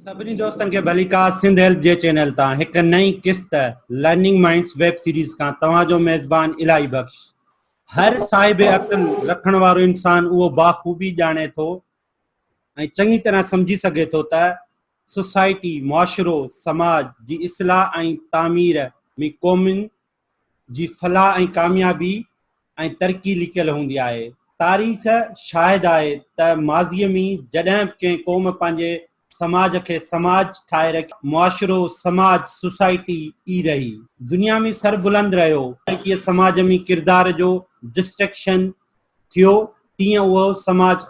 سڀني دوستن کي ڀليڪار سنڌ هيلپ جي چينل تان هڪ نئين قسط لرننگ مائنڊس ويب سيريز کان توهان جو ميزبان الاهي بخش. هر صاحب عقل رکڻ وارو انسان اهو باخوبي ڄاڻي ٿو ۽ چڱي طرح سمجهي سگهي ٿو ته سوسائٽي، معاشرو، سماج، جي اصلاح ۽ تعمير ۾ قومن جي فلاح ۽ ڪاميابي ۽ ترقي لڪيل هوندي آهي. تاريخ شاهد آهي ته ماضيء ۾ جڏهن به ڪنهن قوم پنهنجي سماج کي سماج ٺاهي رکيو، معاشرو، سماج، سوسائٽي، ئي رهي. دنيا ۾ سر بلند رهيو. سوسائٽيء سماج ۾ ڪردار جو ڊسٽرڪشن ٿيو، تيئن اهو سماج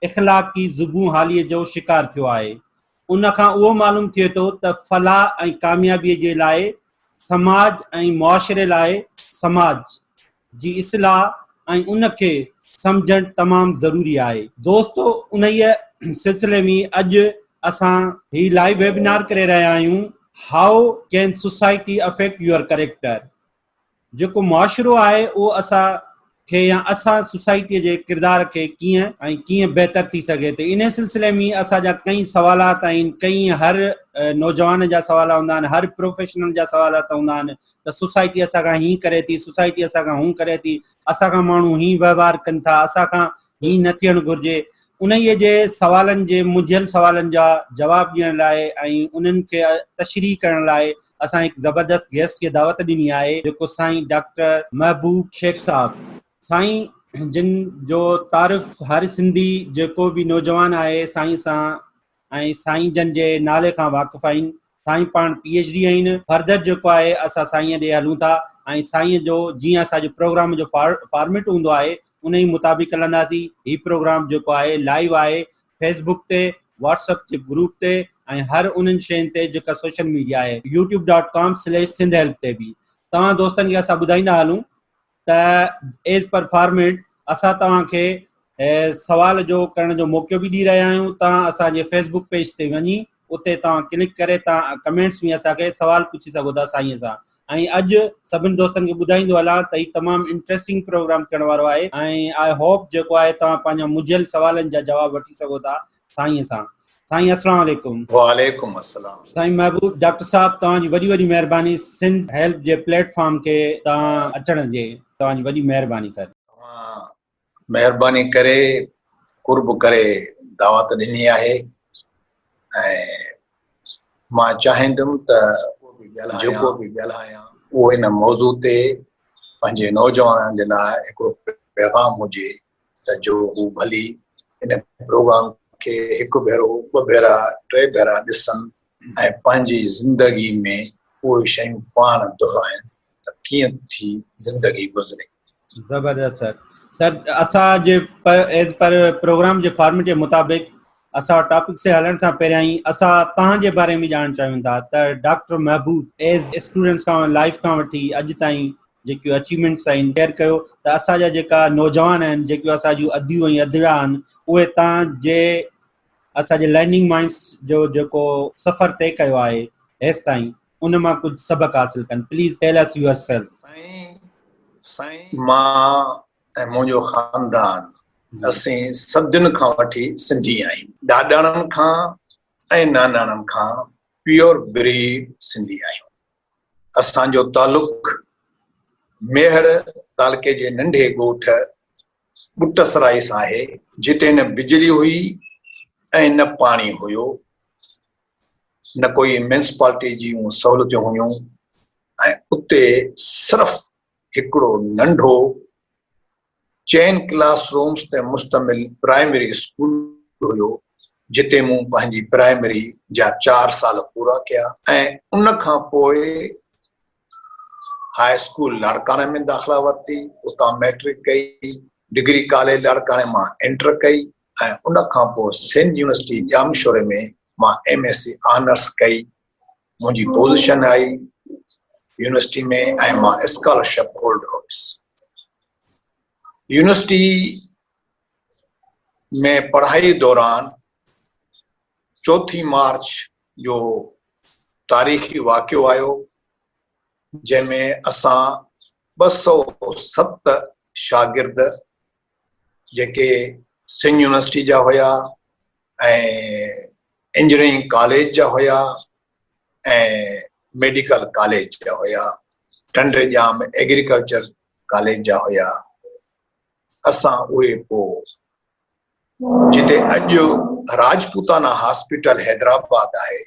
اخلاقي زبون حاليء جو شڪار ٿيو آهي. ان کان اهو معلوم ٿئي ٿو ته فلاح ۽ ڪاميابيء جي لاء سماج ۽ معاشري لاء سماج جي اصلاح ۽ ان کي سمجهڻ تمام ضروري آهي. دوستو انهيء سلسلي ۾ اڄ اسان هي لائيو ويبنار ڪري رهيا آهيون How can society affect your character؟ جيڪو معاشرو آهي اهو اسان کي يا اسان سوسائٽيء جي ڪردار کي ڪيئن ۽ ڪيئن بهتر ٿي سگهي ٿي انهي سلسلي ۾ اسان جا ڪئين سوالات آهن ڪئين هر نوجوان جا سوال هوندا آهن هر پروفيشنل جا سوالات هوندا آهن ته سوسائٽي اسان کان هين ڪري ٿي سوسائٽي اسان کان هون ڪري ٿي اسان کان ماڻهو هين وهنوار ڪن ٿا اسان کان هين نه ٿيڻ گهرجي انهيء جي سوالن جي منجهيل سوالن جا جواب ڏيڻ لاء ۽ انهن کي تشريح ڪرڻ لاء اسان هڪ زبردست گيسٽ کي دعوت ڏني آهي جيڪو سائين ڊاڪٽر محبوب شيخ صاحب سائين جن جو تعارف هر سنڌي جيڪو به نوجوان آهي سائين سان ۽ سائين جن جي نالي کان واقف آهن سائين پاڻ پي ايڇ ڊي آهن فردر جيڪو آهي اسان سائين ڏي هلون ٿا ۽ سائين جو جيئن اسان جو پروگرام جو فارميٽ هوندو آهي ان ئي مطابق هلنداسين هي پروگرام جيڪو آهي لائيو آهي فيس بڪ تي واٽس اپ جي گروپ تي ۽ هر انهن شين تي جيڪا سوشل ميڊيا آهي YouTube dot com slash Sindh help تي به توهان دوستن کي اسان ٻڌائيندا هلون ته ايز پر فارميٽ اسان توهان کي سوال جو ڪرڻ جو موقعو به ڏئي رهيا آهيون توهان اسان جي فيس بڪ پيج تي وڃي اتي توهان ڪلڪ ڪري توهان ڪمينٽس ۾ اسان کي سوال پڇي سگهو ٿا سائين سان ۽ اڄ سڀني دوستن کي ٻڌائيندو هلان ته هي تمام انٽريسٽنگ پروگرام ٿيڻ وارو آهي ۽ I hope جيڪو آهي توهان پنهنجا منجهيل سوالن جا جواب وٺي سگهو ٿا سائين سان سائين السلام عليڪم. وعليڪم السلام. سائين محبوب ڊاڪٽر صاحب توهان جي وڏي وڏي مهرباني سنڌ هيلپ جي پليٽ فارم کي توهان اچڻ جي توهان جي وڏي مهرباني سر. توهان مهرباني ڪري قرب ڪري دعوت ڏني آهي ۽ مان چاهيندم ته جيڪو به ڳالهايان اهو ان موضوع تي پنهنجي نوجوانن جي لاء هڪڙو پيغام هجي ته جو هو ڀلي ان پروگرام کي هڪ ڀيرو، ٻه ڀيرا، ٽي ڀيرا ڏسن ۽ پنهنجي زندگي ۾ اهي شيون پاڻ دهرائن ته ڪيئن ٿي زندگي گذري. زبردست سر. سر اسان جي ايز پر پروگرام جي فارميٽ جي مطابق اسان ٽاپڪ سي هلڻ سان پهريان ئي اسان توهان جي باري ۾ ڄاڻڻ چاهيون ٿا ته ڊاڪٽر محبوب ايز اسٽوڊنٽس کان لائف کان وٺي اڄ تائين جيڪيون اچيومينٽس آهن شيئر ڪيو ته اسان جا جيڪا نوجوان آهن جيڪيون اسان جون اديون ۽ ادڙا آهن اهي توهان جي اسان جي لرننگ مائنڊس جو جيڪو سفر طئي ڪيو آهي هيستائين ان مان ڪجهه سبق حاصل ڪن please tell us yourself. سائين مان ۽ منهنجو خاندان اسين صدين کان وٺي سنڌي آهيون. ڏاڏاڻن کان ۽ ناناڻن کان پيور بريڊ سنڌي آهيون. اسان جو تعلق ميهڙ تعلقي جي ننڍي ڳوٺ ٻٽ سرائي سان آهي، جتي نه بجلي هئي ۽ نه پاڻي هيو، نه ڪوئي ميونسپالٽي جون سهولتيون هيون ۽ اتي صرف هڪڙو ننڍو چئن ڪلاس رومز تي مشتمل پرائمري اسڪول هيو جتي مون پنهنجي پرائمري جا چار سال پورا ڪيا ۽ ان کان پوء هاء اسڪول لاڙڪاڻي ۾ داخلا ورتي اتان مئٽرڪ ڪئي ڊگري ڪاليج لاڙڪاڻي مان انٽر ڪئي ۽ ان کان پوء سنڌ يونيورسٽي ڄامشوري ۾ مان ايم ايس سي آنرس ڪئي منهنجي پوزيشن آئي يونيورسٽي ۾ ۽ مان اسڪالرشپ هولڊر هيس. يونيورسٽي ۾ پڙهائي دوران چوٿين مارچ جو تاريخي واقعو آيو جنهن ۾ اسان 207 شاگرد جيڪي سنڌ يونيورسٽي جا هيا ۽ انجنيئرنگ ڪاليج جا هيا ۽ ميڊيڪل ڪاليج جا هيا، ٽنڊي ڄام ايگريڪلچر ڪاليج جا هيا. اسان اهي پوء جتي اڄ راجپوتانا هاسپيٽل حيدرآباد آهي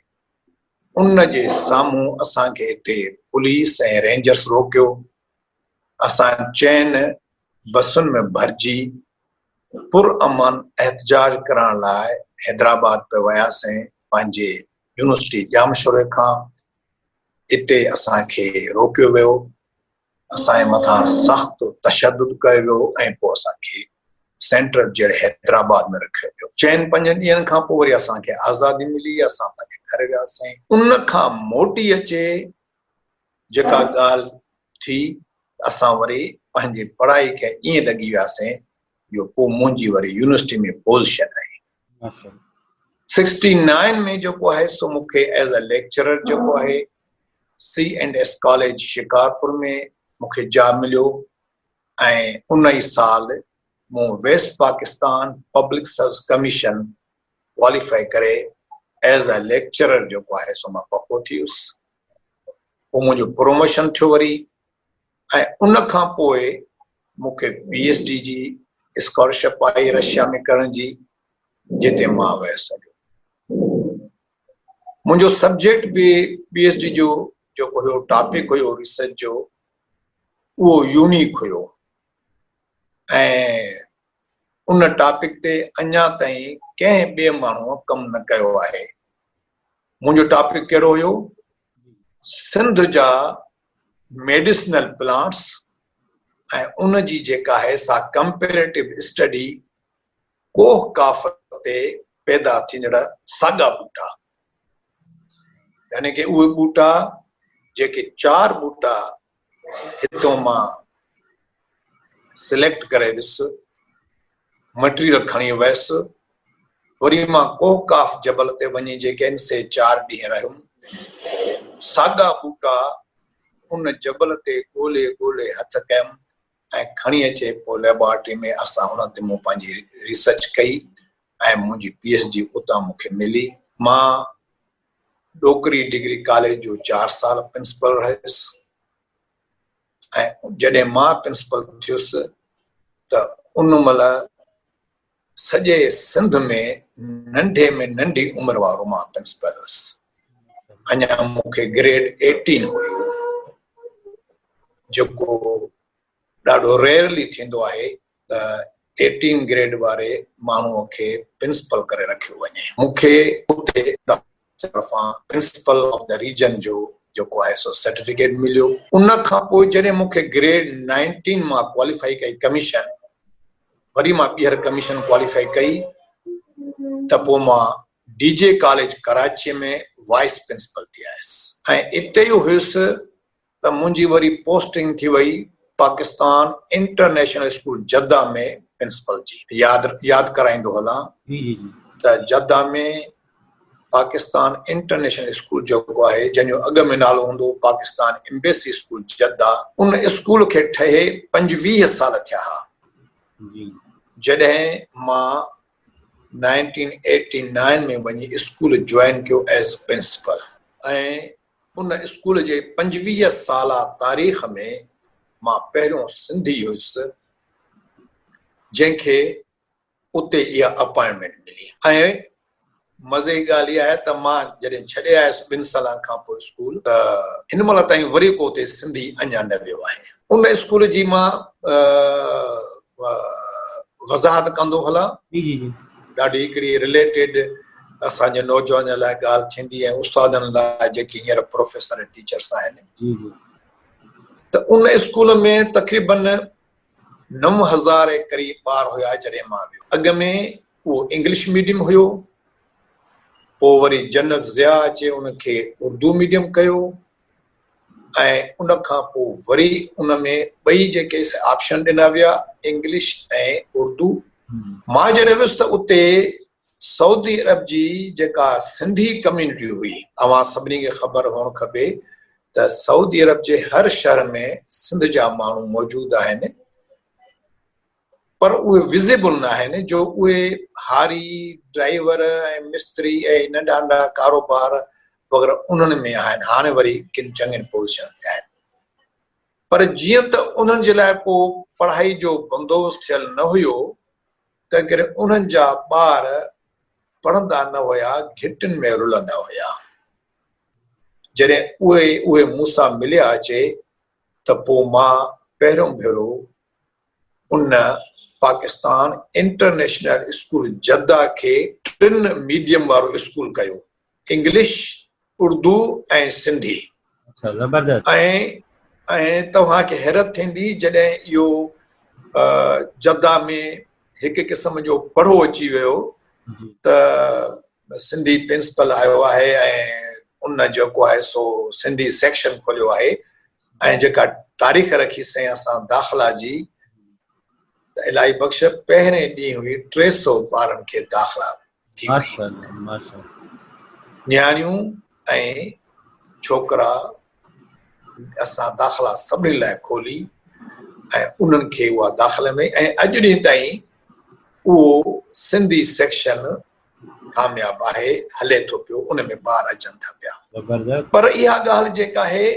ان جي سامهون اسان کي اتي پوليس ۽ رينجرس روڪيو. اسان چئن بسن ۾ ڀرجي پر امن احتجاج ڪرڻ لاء حيدرآباد پئي وياسين پنهنجي يونيورسٽي ڄامشوري کان. اتي اسان کي روڪيو ويو. اسان جي مٿان سخت تشدد ڪيو ويو ۽ پوء اسان کي سينٽرل جيل حيدرآباد ۾ رکيو ويو. چئن پنجن ڏينهن کان پوء وري اسان کي آزادي ملي، اسان پنهنجي گهر وياسين. ان کان موٽي اچي جيڪا ڳالهه ٿي ته اسان وري پنهنجي پڙهائي کي ائين لڳي وياسين جو پوء منهنجي وري يونيورسٽي ۾ پوزيشن آئي. سڪسٽي نائن ۾ جيڪو آهي سو مون کي ايز اي ليڪچرر جيڪو آهي C and S college Shikarpur ۾ مون کي جاء مليو ۽ ان ئي سال مون west Pakistan public service commission qualify ڪري ايز اي ليڪچرر جيڪو آهي سو مان پڪو ٿي ويس. پوء منهنجو پروموشن ٿيو وري ۽ ان کان پوء مون کي پي ايڇ ڊي جي اسڪالرشپ آئي رشيا ۾ ڪرڻ جي جتي مان ويس هليو. منهنجو سبجيڪٽ به پي ايڇ ڊي جو جيڪو هيو ٽاپڪ هيو ريسرچ جو اهو يونيڪ هيو ۽ ان ٽاپڪ تي اڃا تائين ڪنهن ٻئي ماڻهوء ڪم نه ڪيو آهي. منهنجو ٽاپڪ ڪهڙو هيو؟ سنڌ جا ميڊيسنل پلانٽس ۽ ان جي جيڪا آهي سا ڪمپيريٽو اسٽڊي ڪوهه قاف تي پيدا ٿيندڙ ساڳا ٻوٽا يعني ڪي اهي ٻوٽا جيڪي چار ٻوٽا هتون مان سليڪٽ ڪري ويس، مٽيريل کڻي ويس، وري مان ڪوهه قاف جبل تي وڃي جيڪي آهن سي چار ڏينهن رهيم، ساڳا ٻوٽا ان جبل تي ڳولي ڳولي هٿ ڪيم ۽ کڻي اچي پوء ليبارٽري ۾ اسان ان تي مون پنهنجي ريسرچ ڪئي ۽ منهنجي پي ايڇ ڊي اتان مون کي ملي. مان ڏوڪري ڊگري ڪاليج جو چار سال پرنسپل رهيس ۽ جڏهن مان پرنسپل ٿيس ته ان مهل سڄي سنڌ ۾ ننڍي ۾ ننڍي عمر وارو مان پرنسپل هيس. اڃا مون کي گريڊ ايٽين هيو جيڪو ڏاڍو ريئرلي ٿيندو آهي ته ايٽين گريڊ واري ماڻهوء کي پرنسپل ڪري رکيو وڃي. مون کي اتي ڊاڪٽر طرفان پرنسپل آف the region جو جيڪو آهي سو سرٽيفڪيٽ مليو. ان کان پوء جڏهن مون کي گريڊ نائنٽين مان ڪواليفائي ڪئي ڪميشن، وري مان ٻيهر ڪميشن ڪواليفائي ڪئي ته پوء مان ڊي جي ڪاليج ڪراچيء ۾ وائيس پرنسپل ٿي آيس ۽ اتي ئي هيس ته منهنجي وري پوسٽنگ ٿي وئي پاڪستان انٽرنيشنل اسڪول جده ۾ پرنسپل جي. ياد ياد ڪرائيندو هلان ته جده ۾ پاڪستان انٽرنيشنل اسڪول جيڪو آهي جنهن جو اڳ ۾ نالو هوندو هو پاڪستان ايمبيسي اسڪول جده ان اسڪول کي ٺهي 25 سال ٿيا ها جڏهن مان 1989 ۾ وڃي اسڪول جوائن ڪيو ايز پرنسپل ۽ ان اسڪول جي 25 سالا تاريخ ۾ مان پهريون سنڌي هيس جنهن کي اتي اها اپائنٽمينٽ ملي ۽ مزي جي ڳالهه اها آهي ته مان جڏهن ڇڏي آيس ٻن سالن کان پوء اسڪول ته هن مهل تائين وري ڪو اتي سنڌي اڃا نه ويو آهي. ان اسڪول جي مان وضاحت ڪندو هلان. ڏاڍي هڪڙي رليٽيڊ اسان جي نوجوانن لاء ڳالهه ٿيندي ۽ استادن لاء جيڪي هينئر پروفيسر ۽ ٽيچرس آهن ته ان اسڪول ۾ تقريبن 9000 جي قريب ٻار هيا جڏهن مان ويو. اڳ ۾ اهو انگلش ميڊيم هيو پوء وري جنرل ضياء اچي ان کي اردو ميڊيم ڪيو ۽ ان کان پوء وري ان ۾ ٻئي جيڪي آپشن ڏنا ويا انگلش ۽ اردو. مان جڏهن ويس ته اتي سعودي عرب جي جيڪا سنڌي ڪميونٽي هئي، اوهان سڀني کي خبر هئڻ کپي ته سعودي عرب جي هر شهر ۾ سنڌ جا ماڻهو موجود آهن. پر اهي وزيبل نه آهن جو اهي هاري، ڊرائيور ۽ مستري ۽ ننڍا ننڍا ڪاروبار وغيره انهن ۾ آهن، هاڻي وري ڪن چڱين پوزيشن تي آهن پر جيئن ته انهن جي لاء ڪو پڙهائي جو بندوبست ٿيل نه هيو تنهنڪري انهن جا ٻار پڙهندا نه هيا، گهٽين ۾ رلندا هيا. جڏهن اهي اهي مون سان مليا اچي ته پوء مان پهريون ڀيرو ان پاڪستان انٽرنيشنل اسڪول جده کي ٽن ميڊيم وارو اسڪول ڪيو، انگلش، اردو ۽ سنڌي. اچا زبردست. ۽ ۽ توهان کي حيرت ٿيندي جڏهن اهو جده ۾ هڪ قسم جو پڙهو اچي ويو ته سنڌي پرنسپل آيو آهي ۽ ان جيڪو آهي سو سنڌي سيڪشن کوليو آهي ۽ جيڪا تاريخ رکي سين اسان داخلا جي ته الاهي بخش پهرين ڏينهن هئي 300 ٻارن کي داخلا ٿي وئي. نياڻيون ۽ ڇوڪرا اسان داخلا سڀني لاء کولي ۽ انهن کي اها داخلا ۾ ۽ اڄ ڏينهن تائين اهو سنڌي سيڪشن ڪامياب آهي، هلي ٿو پيو، ان ۾ ٻار اچن ٿا پيا. پر اها ڳالهه جيڪا آهي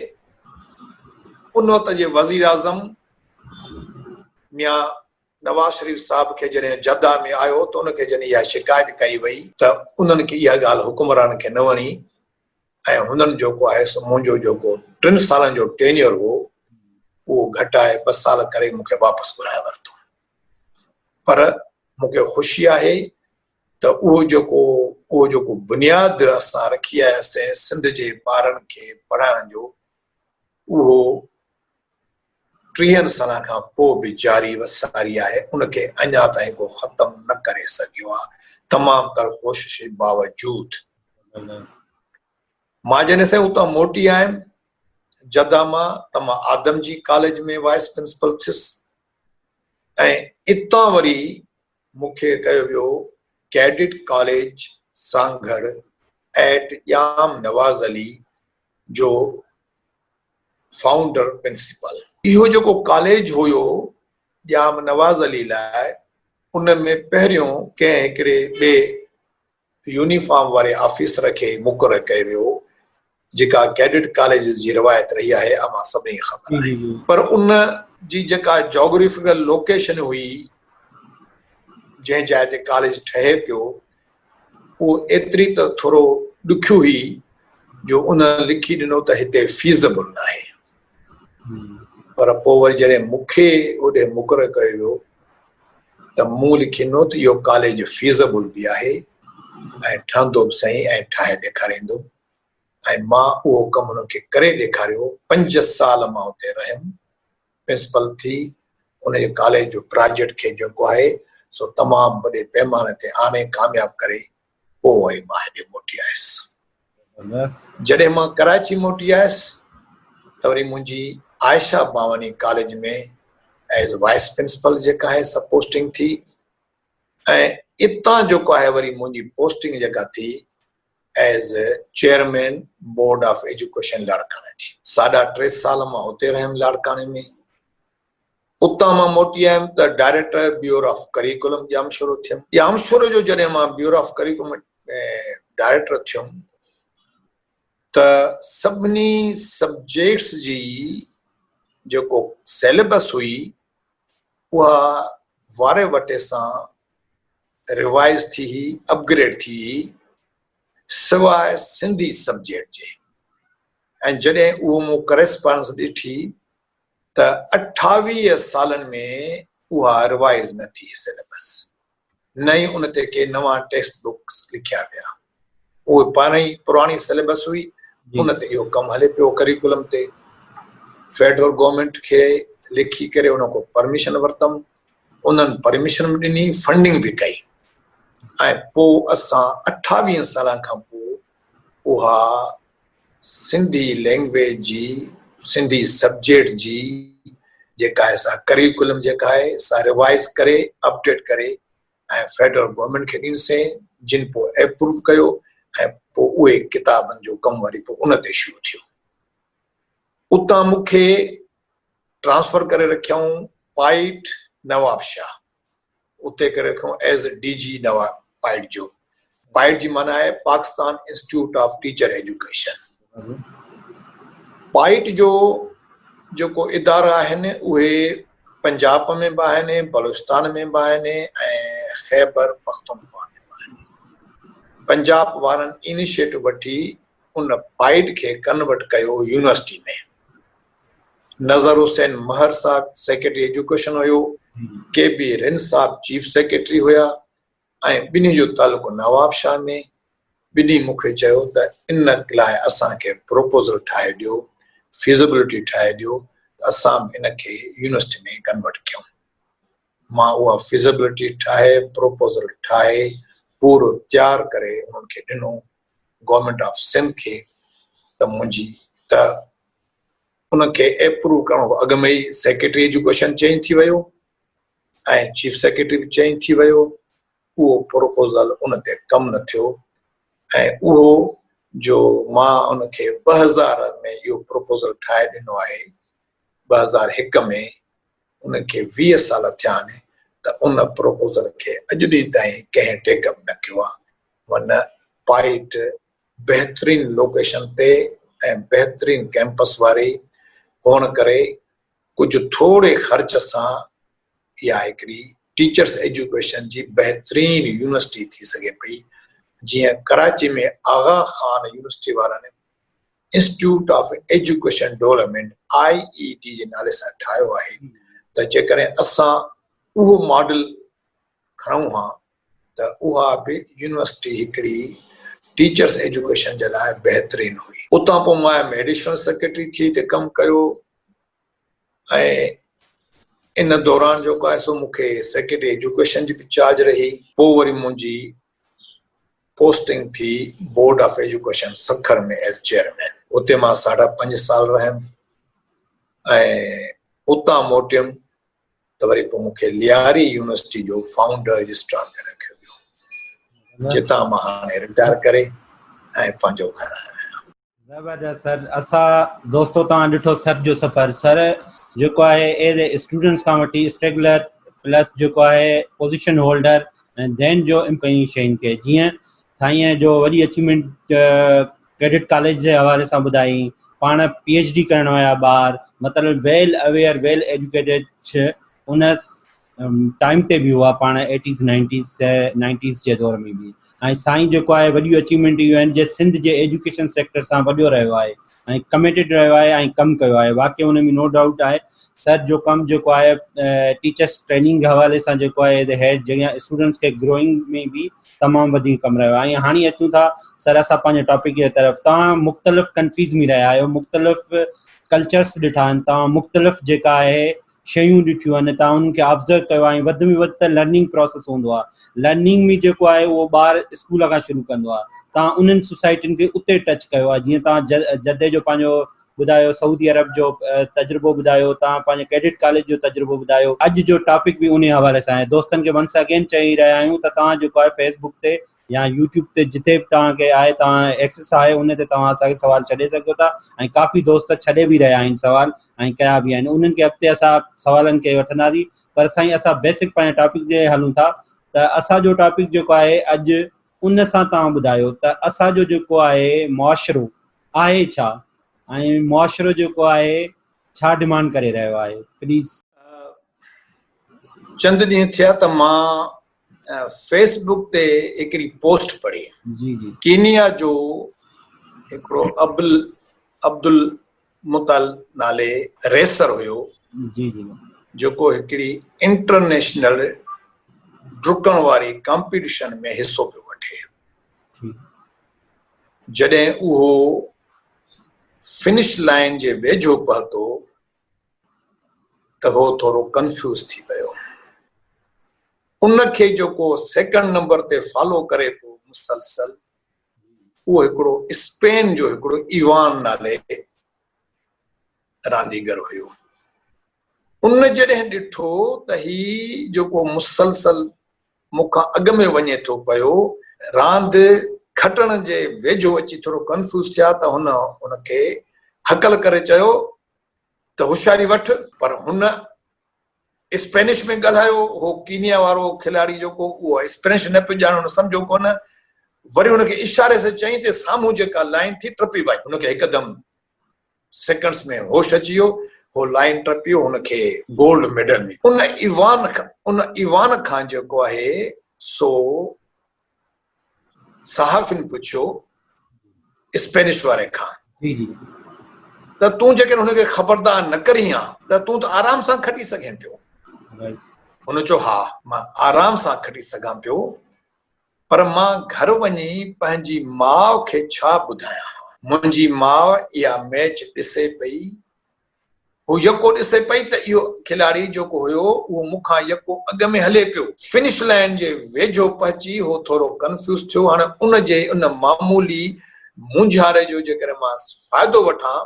ان وقت جي وزيراعظم ميان نواز شريف صاحب کي جڏهن جده ۾ آيو ته ان کي جڏهن اها شڪايت ڪئي وئي ته انهن کي اها ڳالهه حڪمرانن کي نه وڻي ۽ هنن جيڪو آهي سو منهنجو جيڪو ٽن سالن جو ٽينيئر هو اهو گهٽائي ٻه سال ڪري مون کي واپس گهرائي ورتو. پر مون کي خوشي آهي ته اهو جيڪو اهو جيڪو بنياد اسان رکي آياسين سنڌ جي ٻارن کي پڙهائڻ جو اهو ٽيهن سالن کان پوء به جاري و ساري آهي، ان کي اڃا تائين ڪو ختم نه ڪري سگهيو آهي تمام تر ڪوشش باوجود. مان جڏهن سائين اتان موٽي آيم جده مان ته مان آدم جي ڪاليج ۾ وائيس پرنسپل ٿيس ۽ اتان وري مون کي ڪيو ويو cadet college Sanghar at Jam Nawaz Ali جو فائونڊر پرنسپل. اهو جيڪو ڪاليج هيو ڄام نواز علي لاء ان ۾ پهريون ڪنهن هڪڙي ٻئي يونيفارم واري آفيسر کي مقرر ڪيو ويو هو، جيڪا ڪيڊٽ ڪاليجز جي روايت رهي آهي، اوهان سڀني کي خبر آهي. پر ان جي جيڪا جاگرافيڪل لوڪيشن هئي، جنهن جاء تي ڪاليج ٺهي پيو، اهو ايتري ته ٿورو ڏکيو هئي جو ان لکي ڏنو ته هتي فيزبل ناهي. پر پوء وري جڏهن مون کي اوڏي مقرر ڪيو ويو ته مون لکي ڏنو ته اهو ڪاليج فيزبل به آهي ۽ ٺهندو به سهي ۽ ٺاهي ڏيکاريندم ۽ مان اهو ڪم انهن کي ڪري ڏيکاريو. پنج سال مان اتي رهيم، پرنسپل ٿي ان جي ڪاليج جو پراجيڪٽ کي جيڪو آهي سو تمام وڏي پيماني تي آڻي ڪامياب ڪري پوء وري مان هيڏي موٽي آيس. جڏهن مان ڪراچي موٽي آيس ته وري منهنجي Ayesha Bawani college ۾ as vice principal جيڪا آهي سا پوسٽنگ ٿي ۽ اتان جيڪو آهي وري منهنجي پوسٽنگ جيڪا ٿي as chairman board of education لاڙڪاڻي ٿي. ساڍا ٽي سال مان اتي رهيم لاڙڪاڻي ۾. اتان مان موٽي آيم ته director bureau of curriculum Jamshoro ٿيم. ڄامشورو جو جڏهن مان بيورو آف ڪريڪولم ڊائريڪٽر ٿيم ته سڀني سبجيڪٽس جي جيڪو سيليبس هئي اها واري وٽي سان ريوائز ٿي هئي، اپگريڊ ٿي هئي سواء سنڌي سبجيڪٽ جي ۽ جڏهن اهو مون ڪريسپانڊنس ڏٺي ته 28 سالن ۾ اها روائز نه ٿي سليبس، نه ئي ان تي ڪي نوان ٽيڪسٽ بڪس لکيا ويا. اهي پاڻ ئي پراڻي سليبس هئي، ان تي اهو ڪم هلي پيو ڪريڪولم تي. فيڊرل گورنمينٽ کي لکي ڪري ان کان پرميشن ورتم، انهن پرميشن به ڏني، فنڊنگ به ڪئي ۽ پوء اسان 28 سالن کان پوء اها سنڌي لينگويج جي سنڌي سبجيڪٽ جي جيڪا آهي سا ڪريڪولم جيڪا آهي سا ريوائز ڪري اپڊيٽ ڪري ۽ فيڊرل گورنمينٽ کي ڏنسين جن پوء اپروو ڪيو ۽ پوء اهي ڪتابن جو ڪم وري پوء ان تي شروع ٿيو. اتان مون کي ٽرانسفر ڪري رکيائون پائيٽ نوابشاهه. اتي ڪري رکيو ايز ڊي جي نوا پائيٽ جو. پائيٽ جي معنيٰ آهي Pakistan institute of teacher education. PITE جو جيڪو ادارا آهن اهي پنجاب ۾ به آهن، بلوچستان ۾ به آهن ۽ خيبر پختونخوا ۾ به آهن. پنجاب وارن انيشيٽو وٺي ان پائيٽ کي ڪنورٽ ڪيو يونيورسٽي ۾. نظر حسين مهر صاحب سيڪريٽري ايجوڪيشن هيو، ڪي بي رند صاحب چيف سيڪريٽري هيا ۽ ٻنهي جو تعلق نواب شاهه ۾، ٻنهي مون کي چيو ته ان لاء اسان کي پروپوزل ٺاهي ڏيو، فيزبلٽي ٺاهي ڏيو ته اسان به ان کي يونيورسٽي ۾ ڪنورٽ ڪيون. مان اها فيزبلٽي ٺاهي، پروپوزل ٺاهي پورو تيار ڪري انهن کي ڏنو، گورنمينٽ آف سنڌ کي ته منهنجي ته ان کي ايپروو ڪرڻ کان اڳ ۾ ئي سيڪريٽري ايجوڪيشن چينج ٿي ويو ۽ چيف سيڪريٽري به چينج ٿي ويو، اهو پروپوزل ان تي ڪم نه ٿيو ۽ اهو جو مان ان کي 2000 ۾ اهو پروپوزل ٺاهي ڏنو آهي، 2001 ۾ ان کي 20 سال ٿيا آهن ته ان پروپوزل کي اڄ ڏينهن تائين ڪنهن ٽيڪ اپ نه ڪيو آهي. ون پائيٽ بهترين لوڪيشن تي ۽ بهترين ڪيمپس واري هئڻ ڪري ڪجهه ٿوري خرچ سان اها هڪڙي ٽيچرس ايجوڪيشن جي بهترين يونيورسٽي ٿي سگهي پئي، جيئن ڪراچي ۾ آغا خان يونيورسٽي وارن institute of education development, I E D, جي نالي سان ٺاهيو آهي ته جيڪڏهن اسان اهو ماڊل کڻون ها ته اها به يونيورسٽي هڪڙي ٽيچرس ايجوڪيشن جي لاء بهترين هئي. اتان پوء مان ايڊيشنل سيڪريٽري ٿي هتي ڪم ڪيو ۽ ان دوران جيڪو آهي سو مون کي سيڪريٽري ايجوڪيشن جي به چارج رهي. پوء وري منهنجي پوسٽنگ ٿي board of education Sukkur ۾ as chairman. اتي مان ساڍا پنج سال رهيم ۽ اتان موٽيم ته وري پوء مون کي لياري يونيورسٽي جو فائونڊر رجسٽرار ڪري رکيو ويو، جتان مان هاڻي رٽائر ڪري ۽ پنهنجو گهر آيو آهيان. زبردست سر، اسان دوستو توهان ڏٺو سر جو سفر، سر جيڪو آهي ايز اي اسٽوڊنٽس کان وٺي اسٽريگلر پلس جيڪو آهي پوزيشن هولڊر ۽ دين جو ڪئي شين کي جيئن سائين جو وڏي اچيومينٽ ڪيڊٽ ڪاليج جي حوالي سان ٻڌائين، پاڻ پي ايڇ ڊي ڪرڻ ويا ٻاهر، مطلب ويل اويئر ويل ايجوڪيٽيڊ ان ٽائيم تي به هئا پاڻ ايٽيز نائنٽيز نائنٽيز جي دور ۾ به ۽ سائين جيڪو آهي وڏيون اچيومينٽ اهو آهن جي سنڌ جي ايجوڪيشن سيڪٽر سان وڏو رهيو آهي ۽ ڪميٽيڊ رهيو آهي ۽ ڪم ڪيو آهي واقعي ان ۾ نو ڊائوٽ آهي سر جو ڪم جيڪو آهي ٽيچرس ٽريننگ حوالي سان جيڪو آهي هيڊ جڳهه اسٽوڊنٽس کي گروئنگ ۾ به تمام وڌيڪ ڪم رهيو آهي ۽ هاڻي اچون ٿا سر اسان پنهنجي ٽاپڪ جي طرف توهان مختلف ڪنٽريز ۾ رهيا آهيو مختلف ڪلچرس ڏٺا آهن توهان مختلف جيڪا آهي شيون ڏٺيون آهن توهان انهن کي آبزرو ڪيو آهي وڌ ۾ وڌ ته لرننگ پروسيس هوندو آهي لرننگ ۾ جيڪو آهي اهو ٻار اسڪول کان شروع ڪندو آهي توهان انهن سوسائٽين کي اتي ٽچ ڪيو آهي جيئن توهان جدي جو پنهنجو ٻڌايو، سعودي عرب جو تجربو ٻڌايو، توهان پنهنجي ڪيڊٽ ڪاليج جو تجربو ٻڌايو، اڄ جو ٽاپڪ به انهي حوالي سان آهي، دوستن کي ونس اگين چئي رهيا آهيون ته توهان جيڪو آهي فيس بڪ تي يا يوٽيوب تي جتي به توهان کي آهي توهان ايڪسس آهي ان تي توهان اسان کي سوال ڇڏي سگهو ٿا ۽ ڪافي دوست ڇڏي به رهيا آهن سوال ۽ ڪيا به آهن انهن کي اڳتي اسان سوالن کي وٺنداسين پر سائين اسان بيسڪ پنهنجي ٽاپڪ تي هلون ٿا ته اسان جو ٽاپڪ جيڪو آهي اڄ ان سان توهان ٻڌايو ته اسان جو جيڪو آهي معاشرو آهي ڇا ۽ معاشرو جيڪو آهي ڇا ڊمانڊ ڪري رهيو آهي پليز. چند ڏينهن ٿيا ته مان فيس بڪ تي هڪڙي پوسٽ پڙهي. جي جي. ڪينيا جو هڪڙو ابل عبدالمطل نالي ريسر هيو. جي جي. جيڪو هڪڙي انٽرنيشنل ڊڪڻ واري ڪامپيٽيشن ۾ حصو پيو وٺي. جڏهن اهو فنش لائين جي ويجهو پهتو ته هو ٿورو ڪنفيوز ٿي ويو. ان کي جيڪو سيڪنڊ نمبر تي فالو ڪري پيو مسلسل اهو هڪڙو اسپين جو هڪڙو ايوان نالي رانديگر هيو. ان جڏهن ڏٺو ته هي جيڪو مسلسل مون کان اڳ ۾ وڃي ٿو پيو. راند کٽڻ جي ويجهو اچي ٿورو ڪنفيوز ٿيا ته هن ان کي هڪل ڪري چيو ته هوشياري وٺ. پر هن اسپينش ۾ ڳالهايو، هو ڪينيا وارو کلاڙي جيڪو اهو اسپينش نه پيو ڄاڻي، هن سمجهيو ڪونه، وري هن کي اشاري سان چيائين ته سامهون جيڪا لائين ٿي ٽپي وڃ، هن کي هڪدم سيڪنڊس ۾ هوش اچي ويو، هو لائين ٽپي ويو، هن کي گولڊ ميڊل ملي. ان ايوان ان ايوان کان جيڪو آهي سو صحافين پڇيو اسپينش واري کان جي جي ته تون جيڪڏهن هن کي خبردار نه ڪرين ها ته تون ته آرام سان کٽي سگهين پيو. هن چيو ها مان آرام سان کٽي سگهان پيو پر مان گهر وڃي پنهنجي ماء کي ڇا ٻڌايان ها. منهنجي ماء اها ميچ ڏسي پئي هو يڪو ڏسي پئي ته اهو کلاڙي جيڪو هيو اهو مون کان يڪو اڳ ۾ هلي پيو. فنش لائين جي ويجهو پهچي هو ٿورو ڪنفيوز ٿيو. هاڻي ان جي ان معمولي مونجهاري جو جيڪڏهن مان فائدو وٺان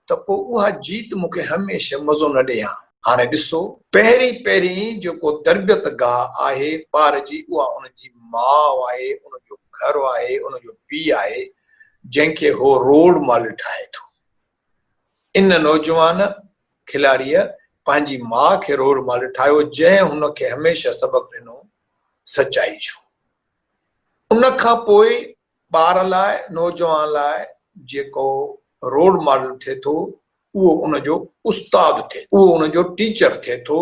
ته پوء اها جيت مون کي هميشه مزو نه ڏئي ها. هاڻي ڏسو پهرين پهرين جيڪو تربيت گاهه آهي ٻار جي اها ان جي ماء آهي، ان جو گهر آهي، ان جو پيء آهي جنهن کي هو رول ماڊل ٺاهي ٿو. ان نوجوان کلاڙيء پنهنجي ماء کي رول ماڊل ٺاهيو، جنهن هن کي هميشه سبق ڏنو سچائي جو. ان کان پوء ٻار لاء، نوجوان لاء جيڪو رول ماڊل ٿئي ٿو، اهو ان جو استاد ٿئي ٿو، اهو ان جو ٽيچر ٿئي ٿو،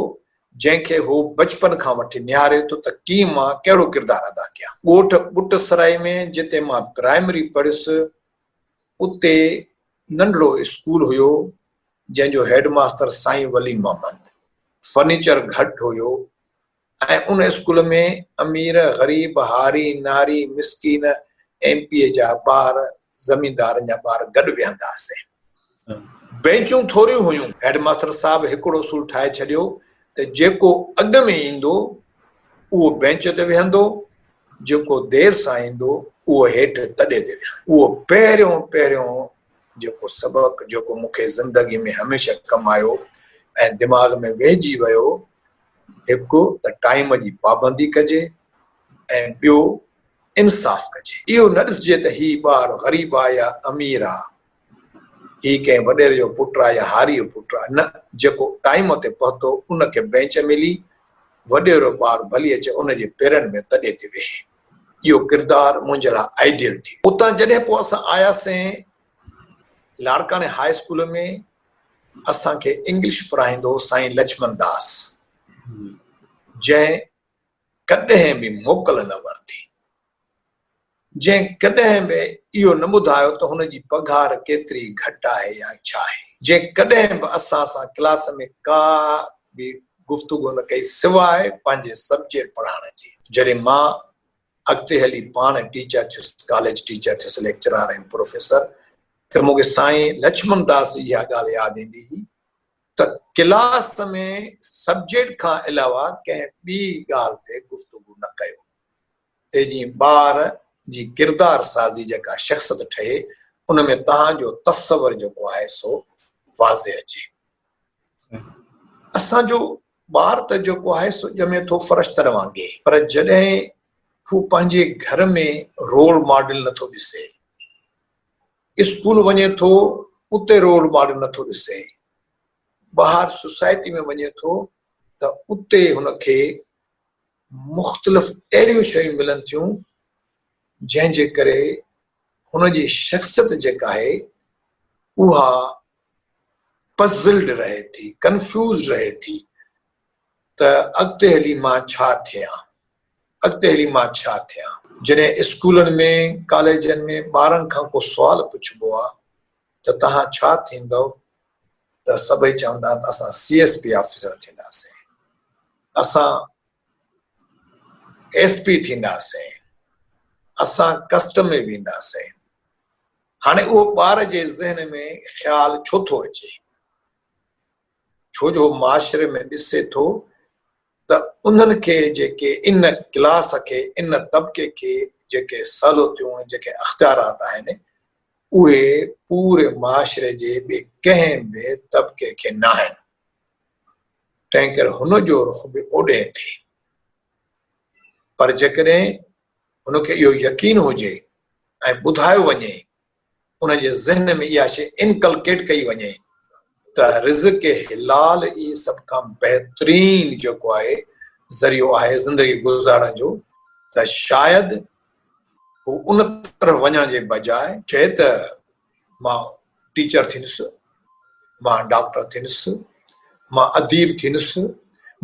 جنهن کي هو بچپن کان وٺي نهاري ٿو ته ڪيئن مان ڪهڙو ڪردار ادا ڪيان. ڳوٺ ٻٽ سرائي ۾ جتي مان پرائمري پڙهيس، اتي ننڍڙو اسڪول هيو جنهن جو هيڊ ماستر سائين ولي محمد. فرنيچر گهٽ هيو ۽ ان اسڪول ۾ امير، غريب، هاري، ناري، مسڪين، ايم پي اي جا ٻار، زميندارن جا ٻار گڏ ويهنداسين. بينچون ٿوريون هيون. هيڊ ماستر صاحب هڪڙو اصول ٺاهي ڇڏيو ته جيڪو اڳ ۾ ايندو اهو بينچ تي ويهندو، جيڪو دير سان ايندو اهو هيٺ تڏي تي ويهندو. اهو پهريون پهريون جيڪو سبق جيڪو مون کي زندگي ۾ هميشه ڪم آيو ۽ دماغ ۾ ويهجي ويو، هڪ ته ٽائيم جي پابندي ڪجي ۽ ٻيو انصاف ڪجي. اهو نه ڏسجي ته هي ٻار غريب آ يا امير آ، هي ڪنهن وڏيري جو پٽ آ يا هاري جو پٽ آ، نه، جيڪو ٽائيم تي پهتو ان کي بينچ ملي، وڏيرو ٻار ڀلي اچي ان جي پيرن ۾ تڏي تي ويهي. اهو ڪردار منهنجي لاء آئيڊيل ٿي. اتان جڏهن پوء اسان آياسين لاڙڪاڻي هاء اسڪول ۾ اسان کي انگلش پڙهائيندو هو سائين لڇمن داس، جنهن ڪڏهن به موڪل نه ورتي. جنهن ڪڏهن به اهو نه ٻڌايو ته هن جي پگهار ڪيتري گهٽ آهي يا ڇا آهي. جنهن ڪڏهن به اسان سان ڪلاس ۾ ڪا به گفتگو نه ڪئي سواء پنهنجي سبجيڪٽ پڙهائڻ جي. جڏهن مان اڳتي هلي پاڻ ٽيچر ٿيس، ڪاليج ٽيچر ٿيس، ليڪچرار ۽ پروفيسر ته مون کي سائين لڇمڻ داس جي اها ڳالهه ياد ايندي هئي ته ڪلاس ۾ سبجيڪٽ کان علاوه ڪنهن ٻي ڳالهه تي گفتگو نه ڪيو. تي جيئن ٻار جي ڪردار سازي جيڪا شخصيت ٺهي ان ۾ توهان جو تصور جيڪو آهي سو واضح اچي. اسان جو ٻار ته جيڪو آهي سو ڄمي ٿو فرشتن وانگي پر جڏهن هو پنهنجي گهر ۾ رول ماڊل نٿو ڏسي، اسڪول وڃي ٿو اتي رول ماڊل نٿو ڏسي، ٻاهر سوسائٽي ۾ وڃي ٿو ته اتي هن کي مختلف اهڙيون شيون ملن ٿيون جنهن جي ڪري هن جي شخصيت جيڪا آهي اها پزلڊ رهي ٿي، ڪنفيوزڊ رهي ٿي ته اڳتي هلي مان ڇا ٿيان، اڳتي هلي مان ڇا ٿيان. جڏهن اسڪولن ۾ ڪاليجن ۾ ٻارن کان ڪو سوال پڇبو آهي ته توهان ڇا ٿيندؤ ته سڀئي چوندا ته اسان سي ايس پي آفيسر ٿينداسين، اسان ايس پي ٿينداسين، اسان ڪسٽم ۾ وينداسين. هاڻي اهو ٻار جي ذهن ۾ خيال ڇو ٿو اچي؟ ڇو جو هو معاشري ۾ ڏسي ٿو ته انهن کي جيڪي ان ڪلاس کي، ان طبقي کي جيڪي سهولتيون ۽ جيڪي اختيارات آهن، اهي پوري معاشري جي ٻئي ڪنهن به طبقي کي ناهن، تنهنڪري هن جو رخ به اوڏهين ٿئي. پر جيڪڏهن هن کي اهو يقين هجي ۽ ٻڌايو وڃي، ان جي ذهن ۾ اها شيء انڪلڪيٽ ڪئي وڃي ته رزق حلال ئي سڀ کان بهترين جيڪو آهي ذريعو آهي زندگي گذارڻ جو ته شايد هو ان طرف وڃڻ جي بجاء چئي ته مان ٽيچر ٿيندس، مان ڊاڪٽر ٿيندس، مان اديب ٿيندس،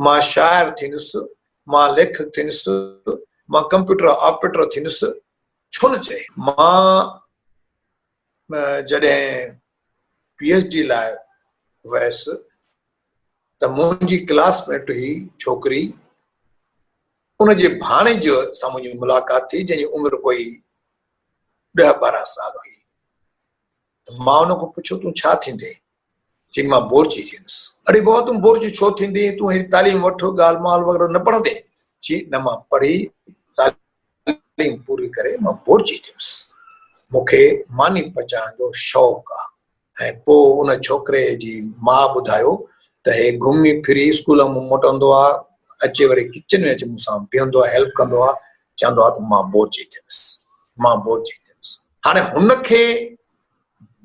مان شاعر ٿيندس، مان ليکڪ ٿيندس، مان ڪمپيوٽر آپريٽر ٿيندس، ڇو نه چئي؟ مان جڏهن پي ايڇ ڊي لاء ويس ته منهنجي ڪلاس ميٽ هئي ڇوڪري، ان جي ڀاڻيج سان منهنجي ملاقات ٿي جنهن جي عمر ڪوئي ڏهه ٻارهن سال هئي. ته مان ان کان پڇيو تون ڇا ٿيندين؟ چيائين مان بورچي ٿيندس. اڙي بابا تون بورچي ڇو ٿيندين، تون هيڏي تعليم وٺ، ڳالهه مال وغيره نه پڙهندين؟ چيائين نه مان پڙهي تعليم پوري ڪري مان بورچي ٿيس، مون کي ماني پچائڻ جو شوق آ. ۽ پوء ان ڇوڪري جي ماء ٻڌايو ته هي گهمي ڦري اسڪول مان موٽندو آ، اچي وري ڪچن ۾ اچي مون سان بيهندو آ، هيلپ ڪندو آ، چوندو آ ته مان بورچي ٿيس، مان بورچي ٿيس. هاڻي هن کي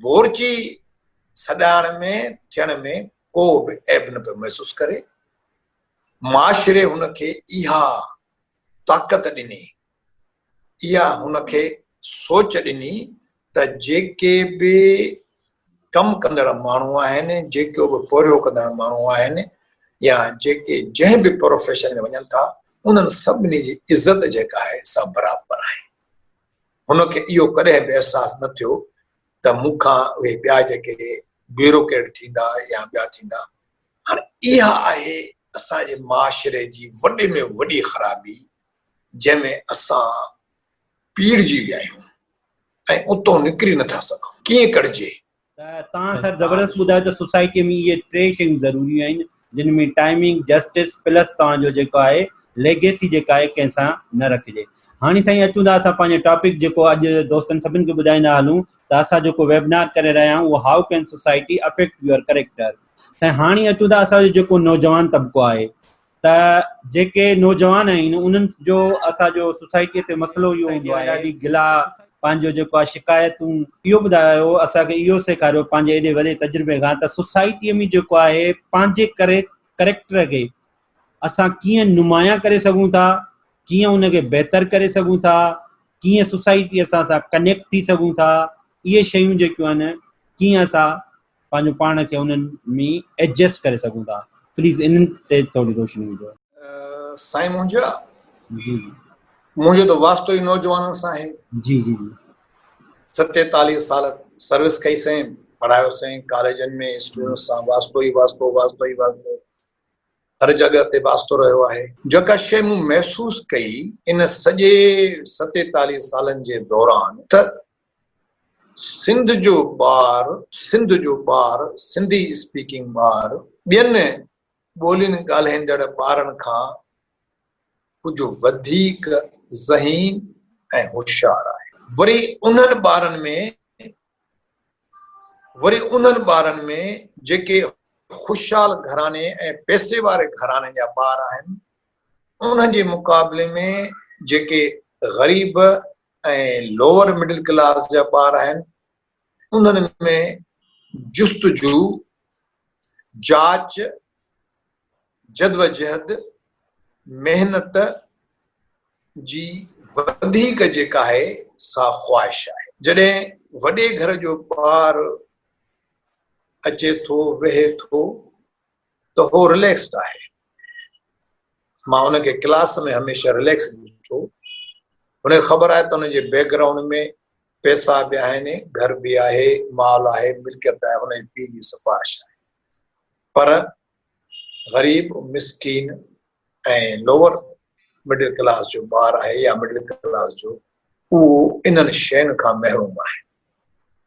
بورچي سڏائڻ ۾ ٿيڻ ۾ ڪو به عيب نه پيو محسوس ڪري. معاشري هن کي اها طاقت ڏني، اها هن کي سوچ ڏني ته جيڪي به ڪم ڪندڙ ماڻهو آهن، جيڪو به پورهيو ڪندڙ ماڻهو آهن يا جيڪي جنهن به پروفيشن ۾ وڃن ٿا، انهن سڀني جي عزت جيڪا آهي سا برابر آهي. هن کي اهو ڪڏهن به احساس نه ٿيو ته مون کان اهي ٻيا جيڪي بيوروڪريٽ ٿيندا يا ٻيا ٿيندا. هاڻي اها آهي اسان جي معاشري جي وڏي ۾ وڏي خرابي جنهن ۾ اسان پيڙجي ويا آهيون ۽ اتو نڪري نٿا سگهون. ڪيئن ڪڍجي؟ ته توهان سر زبردست ٻڌايو ته سوسائٽي ۾ اهي ٽي شيون ضروري آهن جن ۾ ٽائمنگ، جسٽس پلس توهان جو جيڪو آهي ليگيسي جيڪا آهي ڪنهن سان نه رکجي. هاڻي سائين اچون ٿا اسان پنهنجي ٽاپڪ جيڪو اڄ دوستن سڀن کي ٻڌائيندا هلون ته اسان جيڪو ويبنار ڪري رهيا آهيون اهو how can society affect your character. سائين هاڻي اچون ٿا اسان جو جيڪو نوجوان طبقو آهي ته جيڪي نوجوان آهن انهن جو اسان جو سوسائٽي تي مسئلو اهو هوندو آهي ڏاڍي گلا پنهنجو جيڪو آهي شڪايتون اهو ٻڌايو اسان کي اهو سيکاريو پنهنجي ايڏي وڏي تجربي کان ته سوسائٽي ۾ جيڪو آهي پنهنجي ڪري ڪريڪٽر کي اسان ڪيئن نمايان ڪري سگهون ٿا ڪيئن ان کي بهتر ڪري سگهون ٿا ڪيئن سوسائٽي اسان سان ڪنيڪٽ ٿي سگهون ٿا اهي شيون جيڪيون آهن ڪيئن اسان پنهنجو پاڻ کي انهن ۾ ايڊجسٽ ڪري سگهون ٿا پليز انهن تي ٿوري روشني وجهو. سائين منهنجا جي منهنجو ته واسطو ئي نوجوانن سان آهي. جي جي جي 47 سال سروس ڪئي سين پڙهايو سين ڪاليجن ۾ اسٽوڊنٽس سان واسطو ئي واسطو واسطو ئي واسطو هر جڳهه تي واسطو رهيو آهي. جيڪا شيء مون محسوس ڪئي ان سڄي 47 سالن جي دوران ته سنڌ جو ٻار، سنڌ جو ٻار، سنڌي اسپيڪنگ ٻار، ٻين ٻولين ڳالهائيندڙ ٻارن کان ڪجهه وڌيڪ ذهين ۽ هوشيار آهي. وري انهن ٻارن ۾ وري انهن ٻارن ۾ جيڪي خوشحال گهراڻي ۽ پئسي واري گهراڻي جا ٻار آهن، انهن جي مقابلي ۾ جيڪي غريب ۽ لوئر مڊل ڪلاس جا ٻار آهن انهن ۾ جستجو، جاچ، جدوجهد، محنت جي وڌيڪ جيڪا آهي سا خواهش آهي. جڏهن وڏي گهر جو ٻار اچي ٿو ويهي ٿو ته هو رليڪسڊ آهي. مان ان کي ڪلاس ۾ هميشه رليڪس ڏٺو. هن کي خبر آهي ته هن جي بيڪ گرائونڊ ۾ پئسا به آهن، گهر به آهي، مال آهي، ملڪيت آهي، هن جي پيء جي سفارش آهي. پر غريب، مسڪين ۽ لوئر مڊل ڪلاس جو ٻار آهي يا مڊل ڪلاس جو، اهو انهن شين کان محروم آهي.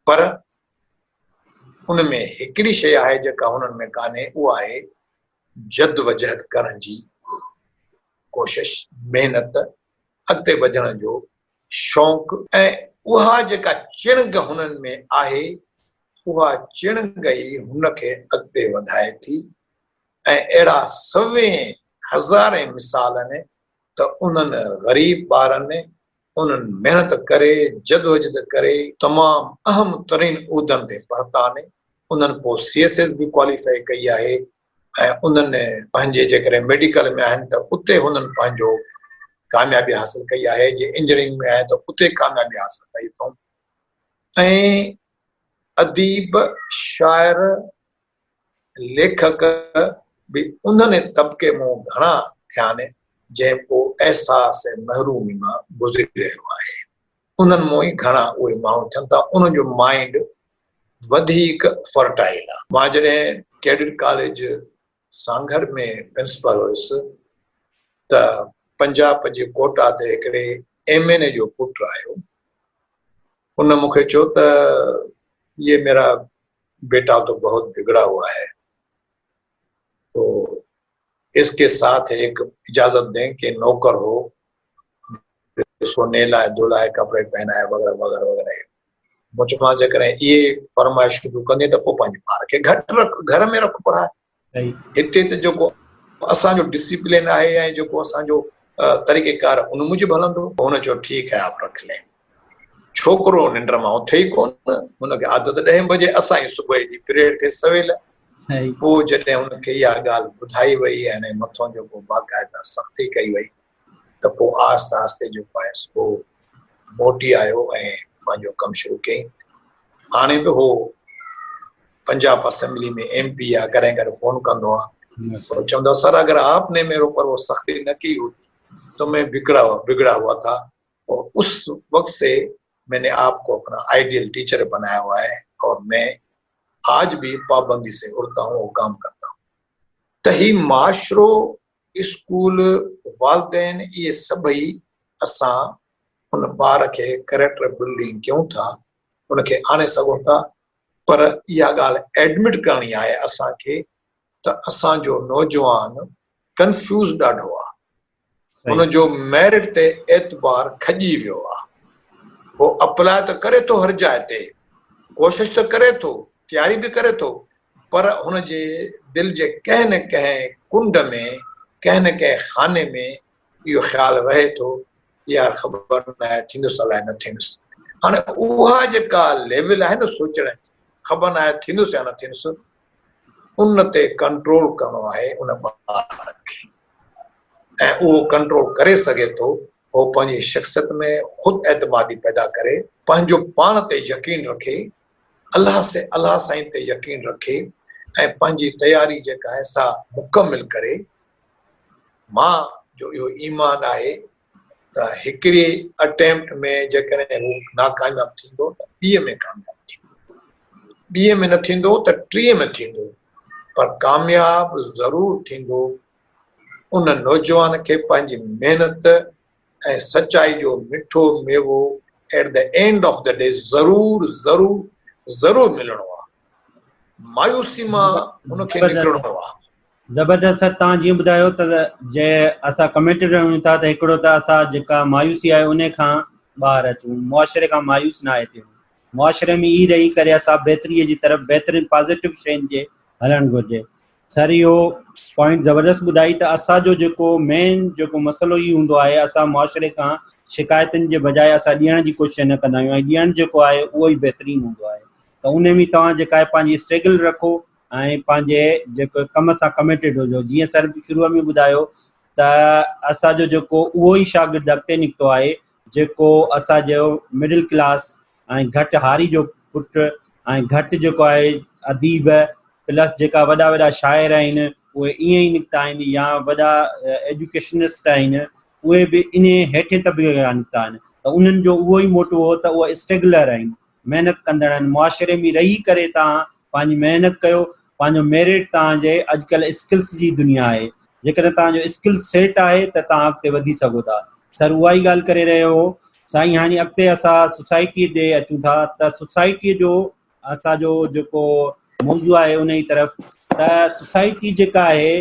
پر ان ۾ هڪڙي شيء آهي جيڪا هنن ۾ ڪانهي، اها آهي جدوجهد ڪرڻ جي ڪوشش، محنت، اڳتي وڌڻ جو شوق ۽ اها جيڪا چڻگ هنن ۾ آهي، اها چڻگ ئي هن کي اڳتي وڌائي ٿي ۽ اهڙا سوين هزارين مثال آهن ته انهن غريب ٻارن انهن محنت ڪري، جدوجھد ڪري تمام اهم ترين عهدن تي پهتا آهن. انهن پوء سي ايس ايس به ڪواليفائي ڪئي آهي ۽ انهن پنهنجي جيڪڏهن ميڊيڪل ۾ آهن ته اتي هنن پنهنجو ڪاميابي حاصل ڪئي آهي، جي انجنيئرنگ ۾ آهي ته اتي ڪاميابي حاصل ڪئي اٿئون ۽ اديب، شاعر، ليکڪ به انهن طبقي مون گهڻا ٿيا آهن جنهن پوء احساس محرومي مان گذري رهيو آهي. انهن مون ئي گهڻا اهي ماڻهو ٿين ٿا، انهن جو مائينڊ وڌيڪ فرٽائل آهي. مان جڏهن ڪيڊٽ ڪاليج سانگهڙ ۾ پرنسپال هيس ته پنجاب جي ڪوٽا تي هڪڙي ايم اين اي جو پٽ آيو. ان مون کي چيو ته يي ميرا بيٽا تو بهت بگڙا هوا هي تو اس ڪي ساٿ هڪ اجازت دين ڪي نوڪر هو اس ڪو نهلائي ڌلائي ڪپڙي پهنائي وغيره وغيره وغيره. مون چيومانس جيڪڏهن اهي فرمائشون تون ڪندين ته پوء پنهنجي ٻار کي گهٽ رک، گهر ۾ رک پڙهائي. هتي ته جيڪو اسان جو ڊسيپلين آهي ۽ جيڪو اسان جو طريقه ڪار ان موجب هلندو. هن چيو ٺيڪ هي آپ رک لين. ڇوڪرو ننڊ مان اٿي ئي ڪونه، هن کي عادت ڏهين بجي اسان جي صبح جي پريڊ ٿئي سويل. پوء جڏهن هن کي اها ڳالهه ٻڌائي وئي ۽ هن جي مٿان جيڪو باقاعده سختي ڪئي وئي ته پوء آهستي آهستي جيڪو آهي سو موٽي آيو ۽ پنهنجو ڪم شروع ڪيائين. هاڻي به هو پنجاب اسيمبلي ۾ ايم پي آهي، ڪڏهن ڪڏهن فون ڪندو آهي، پوء چوندو آهي سر اگر آپ ني ميري اوپر وہ سختي نه ڪي هوتي تو مين بگڙا بگڙا هوا ٿا اور اس وقت سي مين ني آپ ڪو اپنا آئيڊيل ٽيچر بنايا هوا هي اور مين آج به پابندي سي اڙتا هون اور ڪام ڪرتا هون. ته هي معاشرو اسڪول، والدين اهي سڀئي اسان ان ٻار کي ڪريڪٽر بلڊنگ ڪيون ٿا ان کي آڻي سگهون ٿا پر اها ڳالهه ايڊمٽ ڪرڻي آهي اسان کي ته اسان جو نوجوان ڪنفيوز ڏاڍو آهي ان جو ميرٽ تي اعتبار کڄي ويو آهي هو اپلاء ته ڪري ٿو هر جاء تي ڪوشش ته ڪري ٿو تياري به ڪري ٿو پر هن جي دل جي ڪنهن نه ڪنهن ڪنڊ ۾، ڪنهن نه ڪنهن خاني ۾ اهو خيال رهي ٿو ته يار خبر ناهي ٿيندس الائي نه ٿيندس. هاڻي اها جيڪا ليول آهي نه سوچڻ جي، خبر ناهي ٿيندس يا نه ٿيندس، ان تي ڪنٽرول ڪرڻو آهي ان ٻار کي ۽ اهو ڪنٽرول ڪري سگهي ٿو، هو پنهنجي شخصيت ۾ خود اعتمادي پيدا ڪري، پنهنجو پاڻ تي يقين رکي، الله سي الله سائين تي يقين رکي ۽ پنهنجي تياري جيڪا آهي سا مڪمل ڪري. مان جو اهو ايمان آهي ته هڪڙي اٽيمپٽ ۾ جيڪڏهن هو ناڪامياب ٿيندو ته ٻي ۾ ڪامياب ٿيندو، ٻي ۾ نه ٿيندو ته ٽي ۾ ٿيندو پر ڪامياب ضرور ٿيندو. ان نوجوان کي پنهنجي محنت ۽ سچائي جو مٺو ميوو at the end of the day ضرور ضرور ضرور ملڻو آ. مايوسي مان ان کي نڪرڻو آ. زبردست سر توهان جيئن ٻڌايو ته جي اسان ڪميٽيڊ رهون ٿا ته هڪڙو ته اسان جيڪا مايوسي آهي ان کان ٻاهر اچون معاشري کان مايوس نه آهي ٿيون معاشري ۾ ئي رهي ڪري اسان بهتري جي طرف بهترين پازيٽو شين جي هلڻ گهرجي سر اهو پوائنٽ زبردست ٻڌائي ته اسان جو جيڪو مين جيڪو مسئلو هي هوندو آهي اسان معاشري کان شڪايتن جي بجاء اسان ڏيڻ جي ڪوشش نه ڪندا آهيون ۽ ڏيڻ جيڪو آهي اهو ئي بهترين هوندو آهي ته ان ۾ توهان جيڪا آهي پنهنجي اسٽرگل رکو ۽ پنهنجي جيڪو ڪم سان ڪميٽيڊ هجو جيئن سر شروع ۾ ٻڌايو ته اسان جو جيڪو اهو ئي شاگرد اڳتي نڪتو آهي جيڪو اسان جو مڊل ڪلاس ۽ گهٽ هاري جو پٽ ۽ گهٽ جيڪو آهي اديب پلس جيڪا وڏا وڏا شاعر آهن اهي ائين ئي نڪتا آهن يا وڏا ايجوڪيشنسٽ آهن اهي به انهي هيٺين طبقي کان نڪتا آهن ته انهن جو اهو ئي موٽو هو ته اهي اسٽرگلر آهن محنت ڪندڙ آهن معاشري ۾ رهي ڪري توهان پنهنجي محنت ڪيو پنهنجو ميرٽ توهان جي اڄڪلهه اسڪلس جي دنيا آهي جيڪڏهن توهان جو اسڪل سيٽ آهي ته توهان اڳتي وڌي سگهو ٿا سر اها ئي ڳالهه ڪري رهيو هو. سائين هاڻي اڳتي اسان سوسائٽي ڏي اچون ٿا ته سوسائٽي جو اسان جو جيڪو موضوع آهي ان جي طرف ته سوسائٽي جيڪا آهي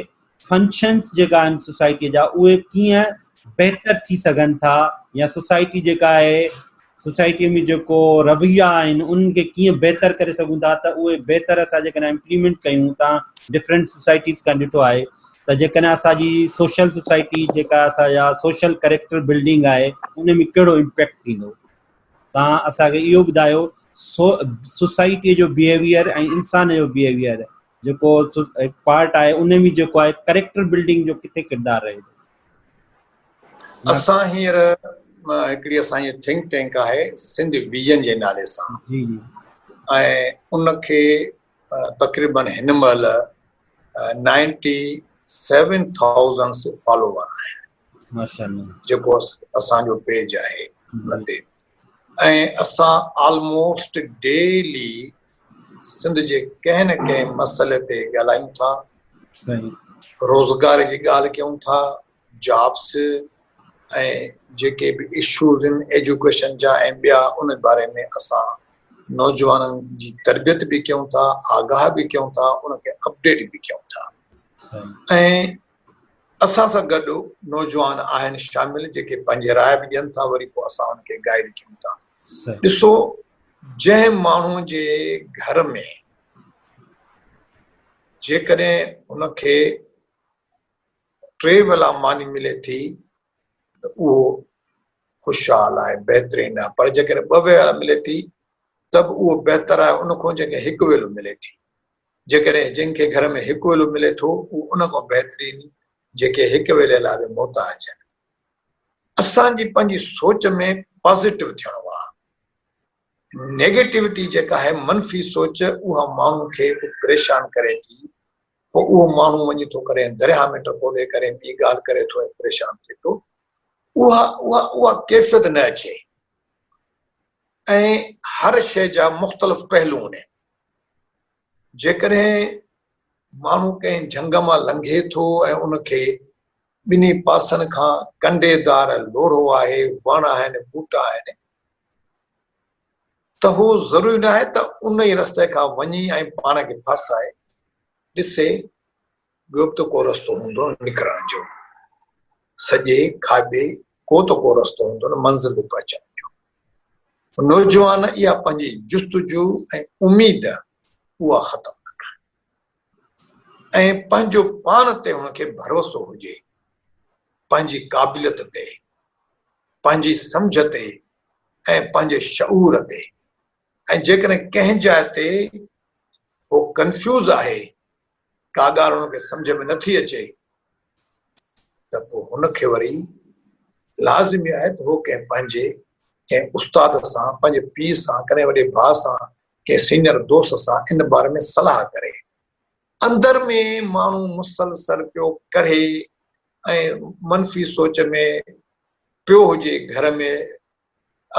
فنڪشنس جيڪا آهن سوسائٽي جا اهي ڪيئن بهتر ٿي سگهن ٿا يا سوسائٽي جيڪا آهي سوسائٽي ۾ جيڪو رويا آهن انهن کي ڪيئن بهتر ڪري سگهون ٿا ته اهي بهتر اسان جيڪڏهن امپليمينٽ ڪيون ٿا ڊفرنٽ سوسائٽيز کان ڏٺو آهي ته جيڪڏهن اسان جي سوشل سوسائٽي جيڪا اسان جا سوشل ڪريڪٽر بلڊنگ آهي ان ۾ ڪهڙو امپيڪٽ ٿيندو تان اسان کي اهو ٻڌايو سوسائٽيء جو بيهيويئر ۽ انسان جو بيهيويئر جيڪو هڪ پارٽ آهي ان ۾ جيڪو آهي ڪريڪٽر بلڊنگ جو ڪٿي ڪردار رهي ٿو؟ اسان هينئر هڪڙي اسان جي ٿنڪ ٽينڪ آهي سنڌ ويزن جي نالي سان جي جي ۽ ان کي تقريبن هن مهل نائنٽي سيون ٿائوزنڊس فالوور آهن ماشاءالله جيڪو اسان جو پيج آهي ان تي ۽ اسان آلموسٽ ڊيلي سنڌ جي ڪنهن نه ڪنهن مسئلي تي ڳالهايون ٿا روزگار جي ڳالهه ڪيون ٿا جابس ۽ جيڪي به اشوز آهن ايجوڪيشن جا ۽ ٻيا ان باري ۾ اسان نوجوانن جي تربيت به ڪيون ٿا آگاهه به ڪيون ٿا ان کي اپڊيٽ به ڪيون ٿا ۽ اسان سان گڏ نوجوان آهن شامل جيڪي پنهنجي راء به ڏين ٿا وري پوء اسان ان کي گائيڊ ڪيون ٿا. ڏسو جنهن ماڻهو جي گهر ۾ جيڪڏهن هن کي ٽي ويلا ماني ملي ٿي ته اهو خوشحال آهي بهترين آهي پر جيڪڏهن ٻه ويلا ملي ٿي ته به اهو بهتر آهي ان کان جنهن کي هڪ ويلو ملي ٿي. جيڪڏهن جن کي گهر ۾ هڪ ويلو ملي ٿو اهو ان کان بهترين جيڪي هڪ ويلي لاء به محتاج آهن. اسان جي پنهنجي سوچ ۾ پازيٽو ٿيڻو آهي. نيگيٽوٽي جيڪا آهي منفي سوچ اها ماڻهو کي پريشان ڪري ٿي پوء اهو ماڻهو وڃي ٿو ڪڏهن درياهه ۾ ٽپو ڏئي ڪڏهن ٻي ڳالهه ڪري ٿو ۽ پريشان ٿئي ٿو. اها اها اها ڪيفيت نه اچي ۽ هر شيء جا مختلف پهلو آهن. جيڪڏهن ماڻهو ڪنهن جهنگ مان لنگهي ٿو ۽ ان کي ٻنهي پاسن کان ڪنڊيدار لوڙهو آهي، وڻ آهن، ٻوٽا آهن ته هو ضروري ناهي ته ان ئي رستي کان وڃي ۽ پاڻ کي ڦاسائي، ڏسي ٻيو به ته ڪو رستو هوندو نه نڪرڻ جو. سڄي کاٻي ڪو ته ڪو رستو هوندو نه منزل تي پهچڻ جو. نوجوان اها پنهنجي جستجو ۽ اميد اها ختم نه ڪن ۽ پنهنجو پاڻ تي هن کي ڀروسو هجي، پنهنجي قابليت تي، پنهنجي سمجهه تي ۽ پنهنجي شعور تي ۽ جيڪڏهن ڪنهن جاء تي هو ڪنفيوز آهي ڪا ڳالهه هن کي سمجهه ۾ نٿي اچي ته پوء هن کي وري لازمي آهي ته هو ڪنهن پنهنجي ڪنهن استاد سان، پنهنجي پيء سان، ڪنهن وڏي ڀاء سان، ڪنهن سينئر دوست سان ان باري ۾ صلاح ڪري. اندر ۾ ماڻهو مسلسل پيو ڪڙهي ۽ منفي سوچ ۾ پيو هجي، گهر ۾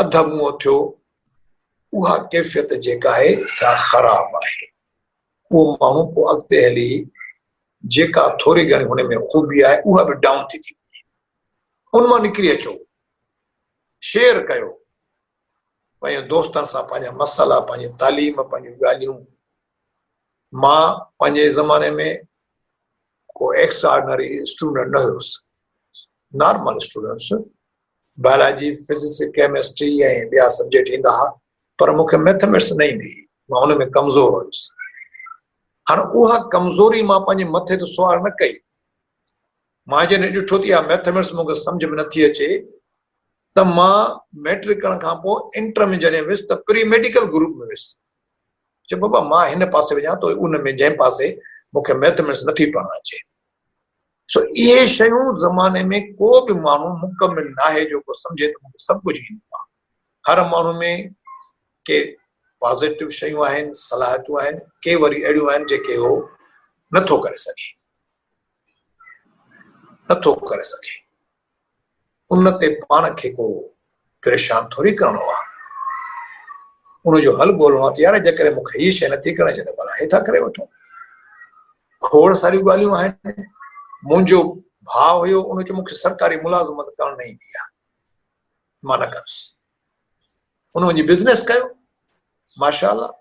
اڌ منهن ٿيو، اها ڪيفيت جيڪا آهي سا خراب آهي. اهو ماڻهو پوء اڳتي هلي جيڪا ٿوري گهڻي هن ۾ خوبي آهي اها به ڊائون ٿي ٿي وڃي. ان مان نڪري اچو، شيئر ڪيو پنهنجي دوستن سان پنهنجا مسئلا، پنهنجي تعليم، پنهنجون ڳالهيون. مان پنهنجي زماني ۾ ڪو ايڪسٽرا آرڊنري اسٽوڊنٽ نه هيس، نارمل اسٽوڊنٽ هيس. بائلاجي، فزڪس، ڪيمسٽري ۽ ٻيا سبجيڪٽ ايندا ها پر مون کي ميٿميٽس نه ايندي هئي، مان ان ۾ ڪمزور هيس. هاڻ اها ڪمزوري مان پنهنجي مٿي تي سوار نه ڪئي. مان جڏهن ڏٺو ته اها ميٿميٽس مون کي سمجهه ۾ نٿي اچي ته مان ميٽرڪ ڪرڻ کان پوء انٽر ۾ جڏهن ويس ته پري ميڊيڪل گروپ ۾ ويس. چيم بابا مان هن پاسي وڃان ٿو ان ۾ جنهن پاسي مون کي ميٿميٽس نٿي پڙهڻ اچي. سو اهي شيون زماني ۾ ڪو به ماڻهو مڪمل ناهي جو ڪو سمجهي ته مون کي سڀ ڪجهه ايندو آهي. هر ماڻهو ۾ ڪي پازيٽو شيون آهن، صلاحيتون آهن، ڪي وري اهڙيون آهن جيڪي هو نٿو ڪري سگهي. نٿو ڪري سگهي. ان تي پاڻ کي ڪو پريشان ٿوري ڪرڻو آهي. ان جو حل ڳولڻو آهي ته يار جيڪڏهن مون کي هيء شيء نٿي ڪرڻ اچي ته ڀلا هي ٿا ڪري وٺون. کوڙ ساريون ڳالهيون آهن. منهنجو ڀاء هيو ان چيو مون کي سرڪاري ملازمت ڪرڻ نه ايندي آهي مان نه ڪندس. ان وڃي بزنس ڪيو ماشاء الله.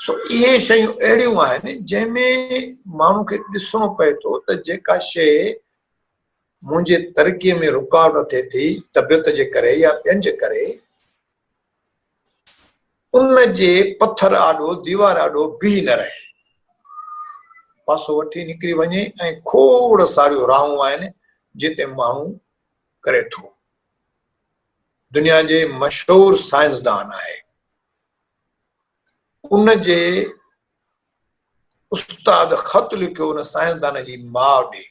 سو اهي شيون اهڙيون آهن جنهن ۾ ماڻهو کي ڏسڻو پئي ٿو ته جيڪا شيء منهنجي ترقي ۾ رڪاوٽ ٿئي ٿي طبيعت جي ڪري يا ٻين جي ڪري ان جي پٿر آڏو ديوار آڏو بيهي نه رهي پاسو وٺي نڪري وڃي ۽ کوڙ ساريون راهون آهن جتي ماڻهو ڪري ٿو. دنيا جي مشهور سائنسدان آهي. ان جي استاد خط لکيو ان سائنسدان جي ماء ڏي،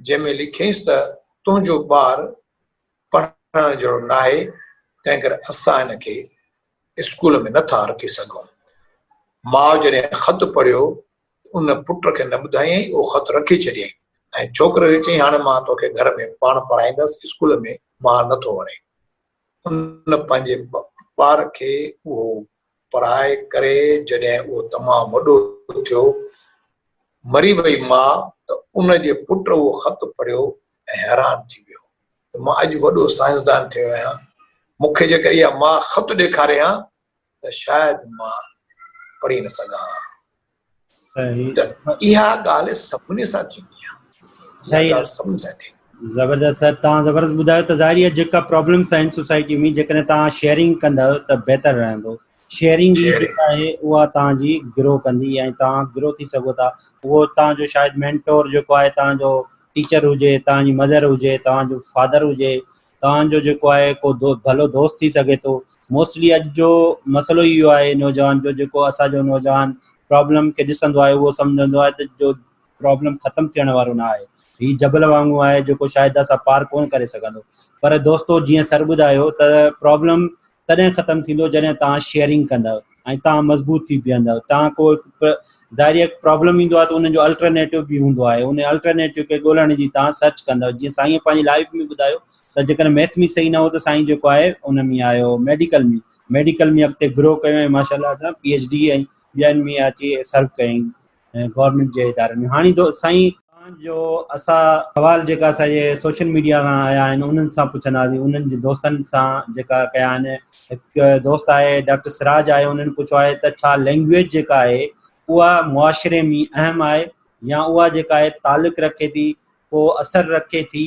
جنهن ۾ لکيائينس ته تنهنجو ٻار پڙهڻ جهڙو ناهي، تنهنڪري اسان هن کي اسڪول ۾ نٿا رکي سگهون. ماء جڏهن خط پڙهيو ته ان پٽ کي نه ٻڌايائين، اهو خط رکي ڇڏيائين ۽ ڇوڪري کي چيائين هاڻي مان توکي گهر ۾ پاڻ پڙهائيندس، اسڪول ۾ مان نٿو وڃين. ان پنهنجي ٻار کي اهو پڙهائي ڪري جڏهن اهو تمام وڏو ٿيو، مري وئي ماء ته ان جي پٽ اهو خط پڙهيو ۽ حيران ٿي ويو ته مان اڄ وڏو سائنسدان ٿيو آهيان، مون کي جيڪر اها ماء خط ڏيکاري ها ته شايد مان پڙهي نه سگهان ها. ته اها ڳالهه سڀني سان ٿيندي آهي. اها ڳالهه سڀني سان ٿيندي. زبردست سر توهان زبردست ٻڌايو ته ظاهري آهي جيڪا پرابلمس آهن سوسائٽي ۾ جيڪڏهن توهان شيئرنگ ڪندؤ ته بهتر رهندو شيئرنگ ئي جيڪا آهي اها توهان جي گرو ڪندي ۽ توهان گرو ٿي سگهو ٿا اهو توهان جو شايد مينٽور جيڪو آهي توهان جو ٽيچر هجي توهان جي مدر هجي توهان جو فادر هجي توهان جو جيڪو آهي ڪو ڀلو دوست ٿي سگهي ٿو موسٽلي اڄ جو مسئلو ئي اهو آهي نوجوان جو جيڪو اسان جو نوجوان پرابلم کي ڏسندو آهي اهو سمجهندو آهي ته جو پرابلم ختم ٿيڻ وارو نه آهي هي جبل وانگو آهي جيڪو شايد اسان پار ڪون ڪري سگهندو پر دوستو جيئن سر ٻڌايو ته پرابلم تڏهن ختم ٿيندو جڏهن توهان شيئرنگ ڪندؤ ۽ توهان مضبوط ٿي بيهندؤ توهان ڪو هڪ ظاهري هڪ پرابلم ايندو آهي ته ان جو الٽرنيٽو به هوندو آهي ان الٽرنيٽو کي ڳولڻ جي توهان سرچ ڪندؤ جيئن سائين پنهنجي لائف ۾ ٻڌايو ته جيڪڏهن ميٿ ۾ صحيح نه هو ته سائين جيڪو آهي ان ۾ آيو ميڊيڪل ۾ ميڊيڪل ۾ اڳتي گرو ڪيو ۽ ماشاء الله سان پي ايڇ ڊي ۽ ٻين ۾ اچي سرو ڪيائين گورنمينٽ جي ادارن ۾ هاڻي سائين توهان جو اسان سوال جيڪا اسان جي سوشل ميڊيا کان آيا آهن انهن سان پڇنداسين انهن جي دوستن سان جيڪا ڪيا آهن هڪ دوست آهي ڊاڪٽر سراج آهي انهن پڇيو آهي ته ڇا لينگويج جيڪا آهي اها معاشري ۾ اهم آهي يا اها جيڪا آهي تعلق رکي ٿي ڪو اثر رکي ٿي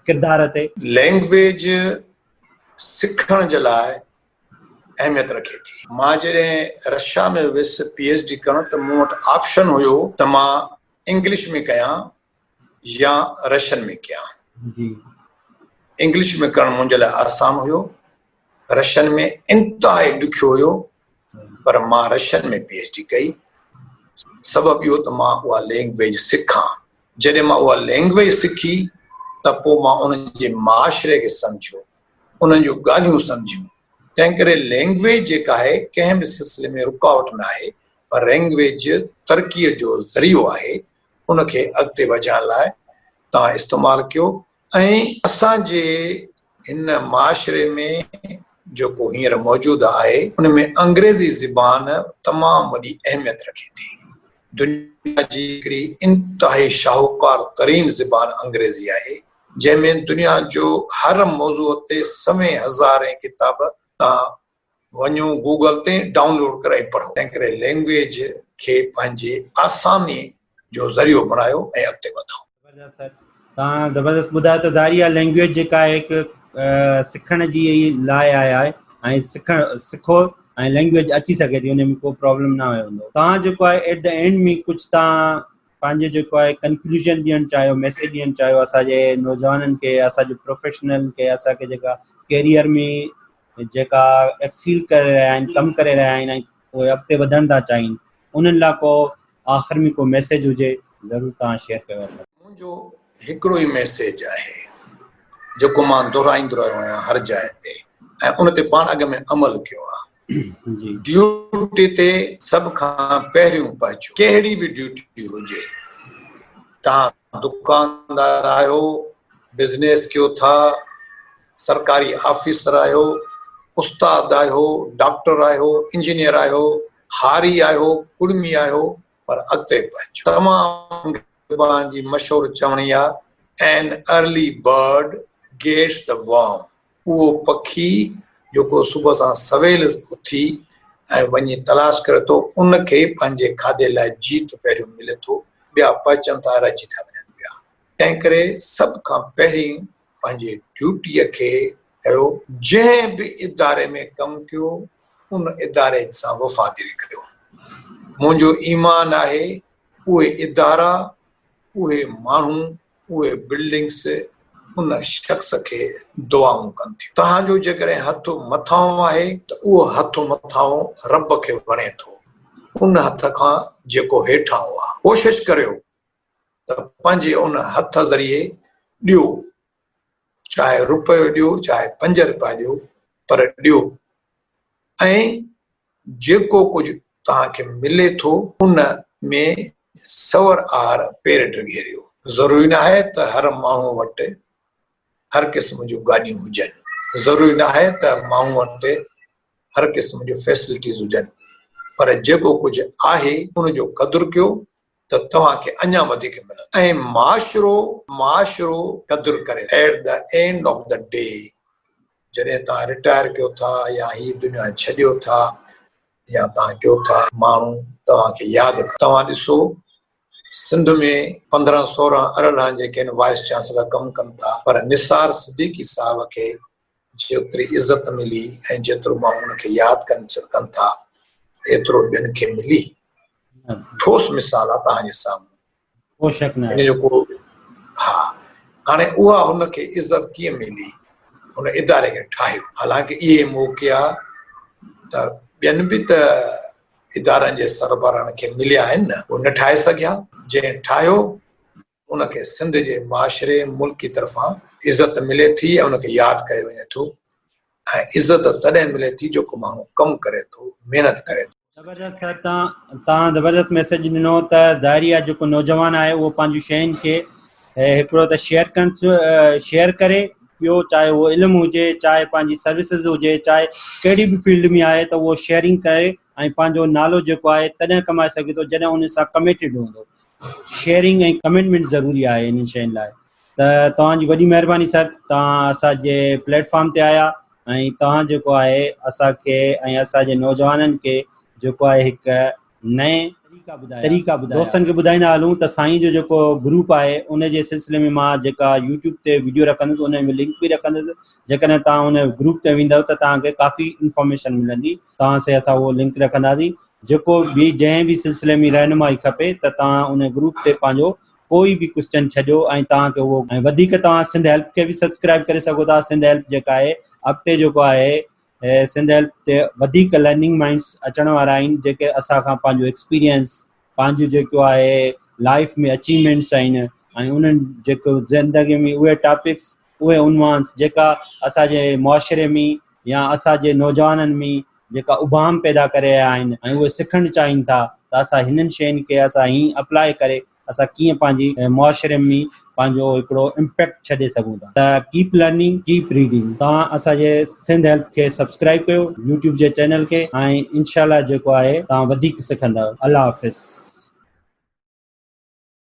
ڪردار تي؟ لينگويج سکڻ جي لاء اهميت رکي ٿي. مان جڏهن رشيا ۾ ويس پي ايڇ ڊي ڪرڻ ته مون وٽ آپشن هيو ته مان انگلش ۾ ڪيان يا رشين ۾ ڪيان. انگلش ۾ ڪرڻ منهنجي لاء آسان هيو، رشين ۾ انتهائي ڏکيو هيو پر مان رشين ۾ پي ايڇ ڊي ڪئي. سبب اهو ته مان اها لينگويج سکان. جڏهن مان اها لينگويج سکي ته پوء مان انهن جي معاشري کي سمجهيو. انهن جون ڳالهيون سمجهيون. تنهنڪري لينگويج جيڪا آهي ڪنهن به سلسلي ۾ رڪاوٽ ناهي پر لينگويج ترقيء جو ذريعو آهي ان کي اڳتي وڌائڻ لاء توهان استعمال ڪيو ۽ اسان جي هن معاشري ۾ جيڪو هينئر موجود آهي ان ۾ انگريزي زبان تمام وڏي اهميت رکي ٿي. دنيا جي هڪڙي انتهائي شاهوڪار ترين زبان انگريزي آهي. جنهن ۾ دنيا جو هر موضوع تي سوين هزارين ڪتاب تان وڃو گوگل تي ڊائونلوڊ ڪرائي پڙهو. تنهنڪري لينگويج کي پنهنجي آساني جو ذريعو بڻايو ۽ اڳتي وڌو. زبردست سر توهان زبردست ٻڌايو ته ظاهري آهي لينگويج جيڪا آهي هڪ سکڻ جي لاء آئي آهي ۽ سکڻ سکو ۽ لينگويج اچي سگهي ٿي ان ۾ ڪو پرابلم نه هوندو توهان جيڪو آهي ايٽ the and ۾ ڪجهه توهان پنهنجي جيڪو آهي ڪنڪلوزن ڏيڻ چاهيو ميسيج ڏيڻ چاهيو اسان جي نوجوانن کي اسان جي پروفيشنل کي اسان کي جيڪا ڪيريئر ۾ جيڪا ايڪسيل ڪري رهيا آهن ڪم ڪري رهيا آهن ۽ اهي اڳتي وڌڻ ٿا چاهين انهن لاء ڪو آخر ۾ ڪو ميسيج هجي ضرور توهان شيئر ڪيو اسان منهنجو هڪڙو ئي ميسيج آهي جيڪو مان دهرائيندو رهيو آهيان هر جاء تي ۽ ان تي پاڻ اڳ ۾ عمل ڪيو آهي ڊيوٽي تي سڀ کان پهريون پهچو. ڪهڙي به ڊيوٽي هجي. توهان دڪاندار آهيو، بزنيس ڪيو ٿا، سرڪاري آفيسر آهيو، استاد آهيو، ڊاڪٽر آهيو، انجنيئر آهيو، هاري آهيو، ڪڙمي آهيو، پر اڳتي پهچو. تمام زبان جي مشهور چوڻي آ An early bird gets the worm اهو پکي جيڪو صبح سان سويل اٿي ۽ وڃي تلاش ڪري ٿو ان کي پنهنجي کاڌي لاء جيت پهريون ملي ٿو ٻيا پهچن ٿا رهجي ٿا وڃن پيا تنهن ڪري سڀ کان پهرين پنهنجي ڊيوٽيء کي ڪيو جنهن به اداري ۾ ڪم ڪيو ان اداري سان وفادري ڪيو منهنجو ايمان آهي اهي ادارا اهي ماڻهو اهي بلڊنگس ان شخص کي دعائون ڪن ٿيون. توهان جو جيڪڏهن هٿ مٿانهون آهي ته اهو هٿ مٿانهون رب کي وڻي ٿو، ان هٿ کان جيڪو هيٺانهون آهي. ڪوشش ڪريو ته پنهنجي ان هٿ ذريعي ڏيو، چاهي رپيو ڏيو، چاهي 5 رپيا ڏيو، پر ڏيو ۽ جيڪو ڪجهه توهان کي ملي ٿو ان ۾ سوڙ آهر پير ڊگهيريو. ضروري ناهي ته هر ماڻهو وٽ هر قسم جون گاڏيون هجن، ضروري ناهي ته ماڻهو وٽ هر قسم جون فيسلٽيز هجن، پر جيڪو ڪجهه آهي ان جو قدر ڪيو ته توهان کي اڃا وڌيڪ ملندو ۽ معاشرو معاشرو قدر ڪري ٿو. At the end of the day جڏهن توهان رٽائر ڪيو ٿا يا هي دنيا ڇڏيو ٿا يا توهان ڪيو ٿا ماڻهو توهان کي ياد ڪندا. توهان ڏسو سنڌ ۾ 15 16 18 جيڪي آهن وائيس چانسلر ڪم ڪن ٿا پر نثار صديقي صاحب کي جيتري عزت ملي ۽ جيترو ماڻهو ان کي ياد ڪن ٿا ايترو ٻين کي ملي. ٺوس مثال آ توهان جي سامهون. ڪو شڪ نه ان جو ڪو ها هاڻي اها هن کي عزت ڪيئن ملي؟ هن اداري کي ٺاهيو. حالانڪه اهي موقعا ته ٻين به ته ادارن جي سربراهن کي مليا آهن نه، اهي نه ٺاهي سگهيا. جنهن ٺاهيو ان کي سنڌ جي معاشري ملڪي طرفان عزت ملي ٿي ۽ ان کي ياد ڪيو وڃي ٿو ۽ عزت تڏهن ملي ٿي جيڪو ماڻهو ڪم ڪري ٿو، محنت ڪري ٿو. زبردست سر توهان زبردست ميسيج ڏنو ته ظاهري آهي جيڪو نوجوان آهي اهو پنهنجون شين کي هڪڙو ته شيئر ڪن شيئر ڪري ٻيو چاهي اهو علم هجي چاهي پنهنجي سروسز هجي چاهي ڪهڙي به فيلڊ ۾ آهي ته اهو شيئرنگ ڪري ۽ پنهنجو نالو جيڪو آهي تڏهن ڪمائي سگهي ٿو جڏهن ان سان ڪميٽيڊ هوندو. شيئرنگ ۽ ڪمٽمينٽ ضروري آهي انهن شين لاء ته توهان جي وڏي مهرباني سر توهان اسان جي پليٽ فارم تي آيا ۽ توهان جيڪو آهي اسان کي ۽ اسان جي نوجوانن کي جيڪو آهي هڪ نئين طريقا ٻڌايا دوستن کي ٻڌائيندا هلون ته سائين جو جيڪو گروپ آهي ان جي سلسلي ۾ مان جيڪا يوٽيوب تي ويڊيو رکندس ان ۾ لنڪ به رکندس جيڪڏهن توهان ان گروپ تي ويندؤ ته توهان کي ڪافي انفارميشن ملندي توهان سي اسان اهو لنڪ رکنداسين جيڪو به جنهن به سلسلي ۾ رهنمائي کپي ته توهان ان گروپ تي پنهنجو ڪوئي به ڪوسچن ڇڏيو ۽ توهان کي اهو ۽ وڌيڪ توهان سنڌ هيلپ کي به سبسڪرائب ڪري سگهو ٿا سنڌ هيلپ جيڪا آهي اڳتي جيڪو آهي سنڌ هيلپ تي وڌيڪ لرننگ مائنڊس اچڻ وارا آهن جيڪي اسان کان پنهنجو ايڪسپيرينس پنهنجو جيڪو آهي لائف ۾ اچيومينٽس آهن ۽ انهن جيڪو زندگي ۾ اهي ٽاپڪس اهي عنوانس جيڪا اسان جي معاشري ۾ يا اسان جي نوجوانن ۾ جيڪا ابهام پيدا ڪري رهيا آهن ۽ اهي سکڻ چاهين ٿا ته اسان هنن شين کي اسان هين اپلاء ڪري اسان ڪيئن پنهنجي معاشري ۾ پنهنجو هڪڙو امپيڪٽ ڇڏي سگهون ٿا ته ڪيپ لرننگ ڪيپ ريڊنگ توهان اسان جي سنڌ هيلپ کي سبسڪرائب ڪيو يوٽيوب جي چينل کي ۽ انشاء الله جيڪو آهي توهان وڌيڪ سکندا الله حافظ.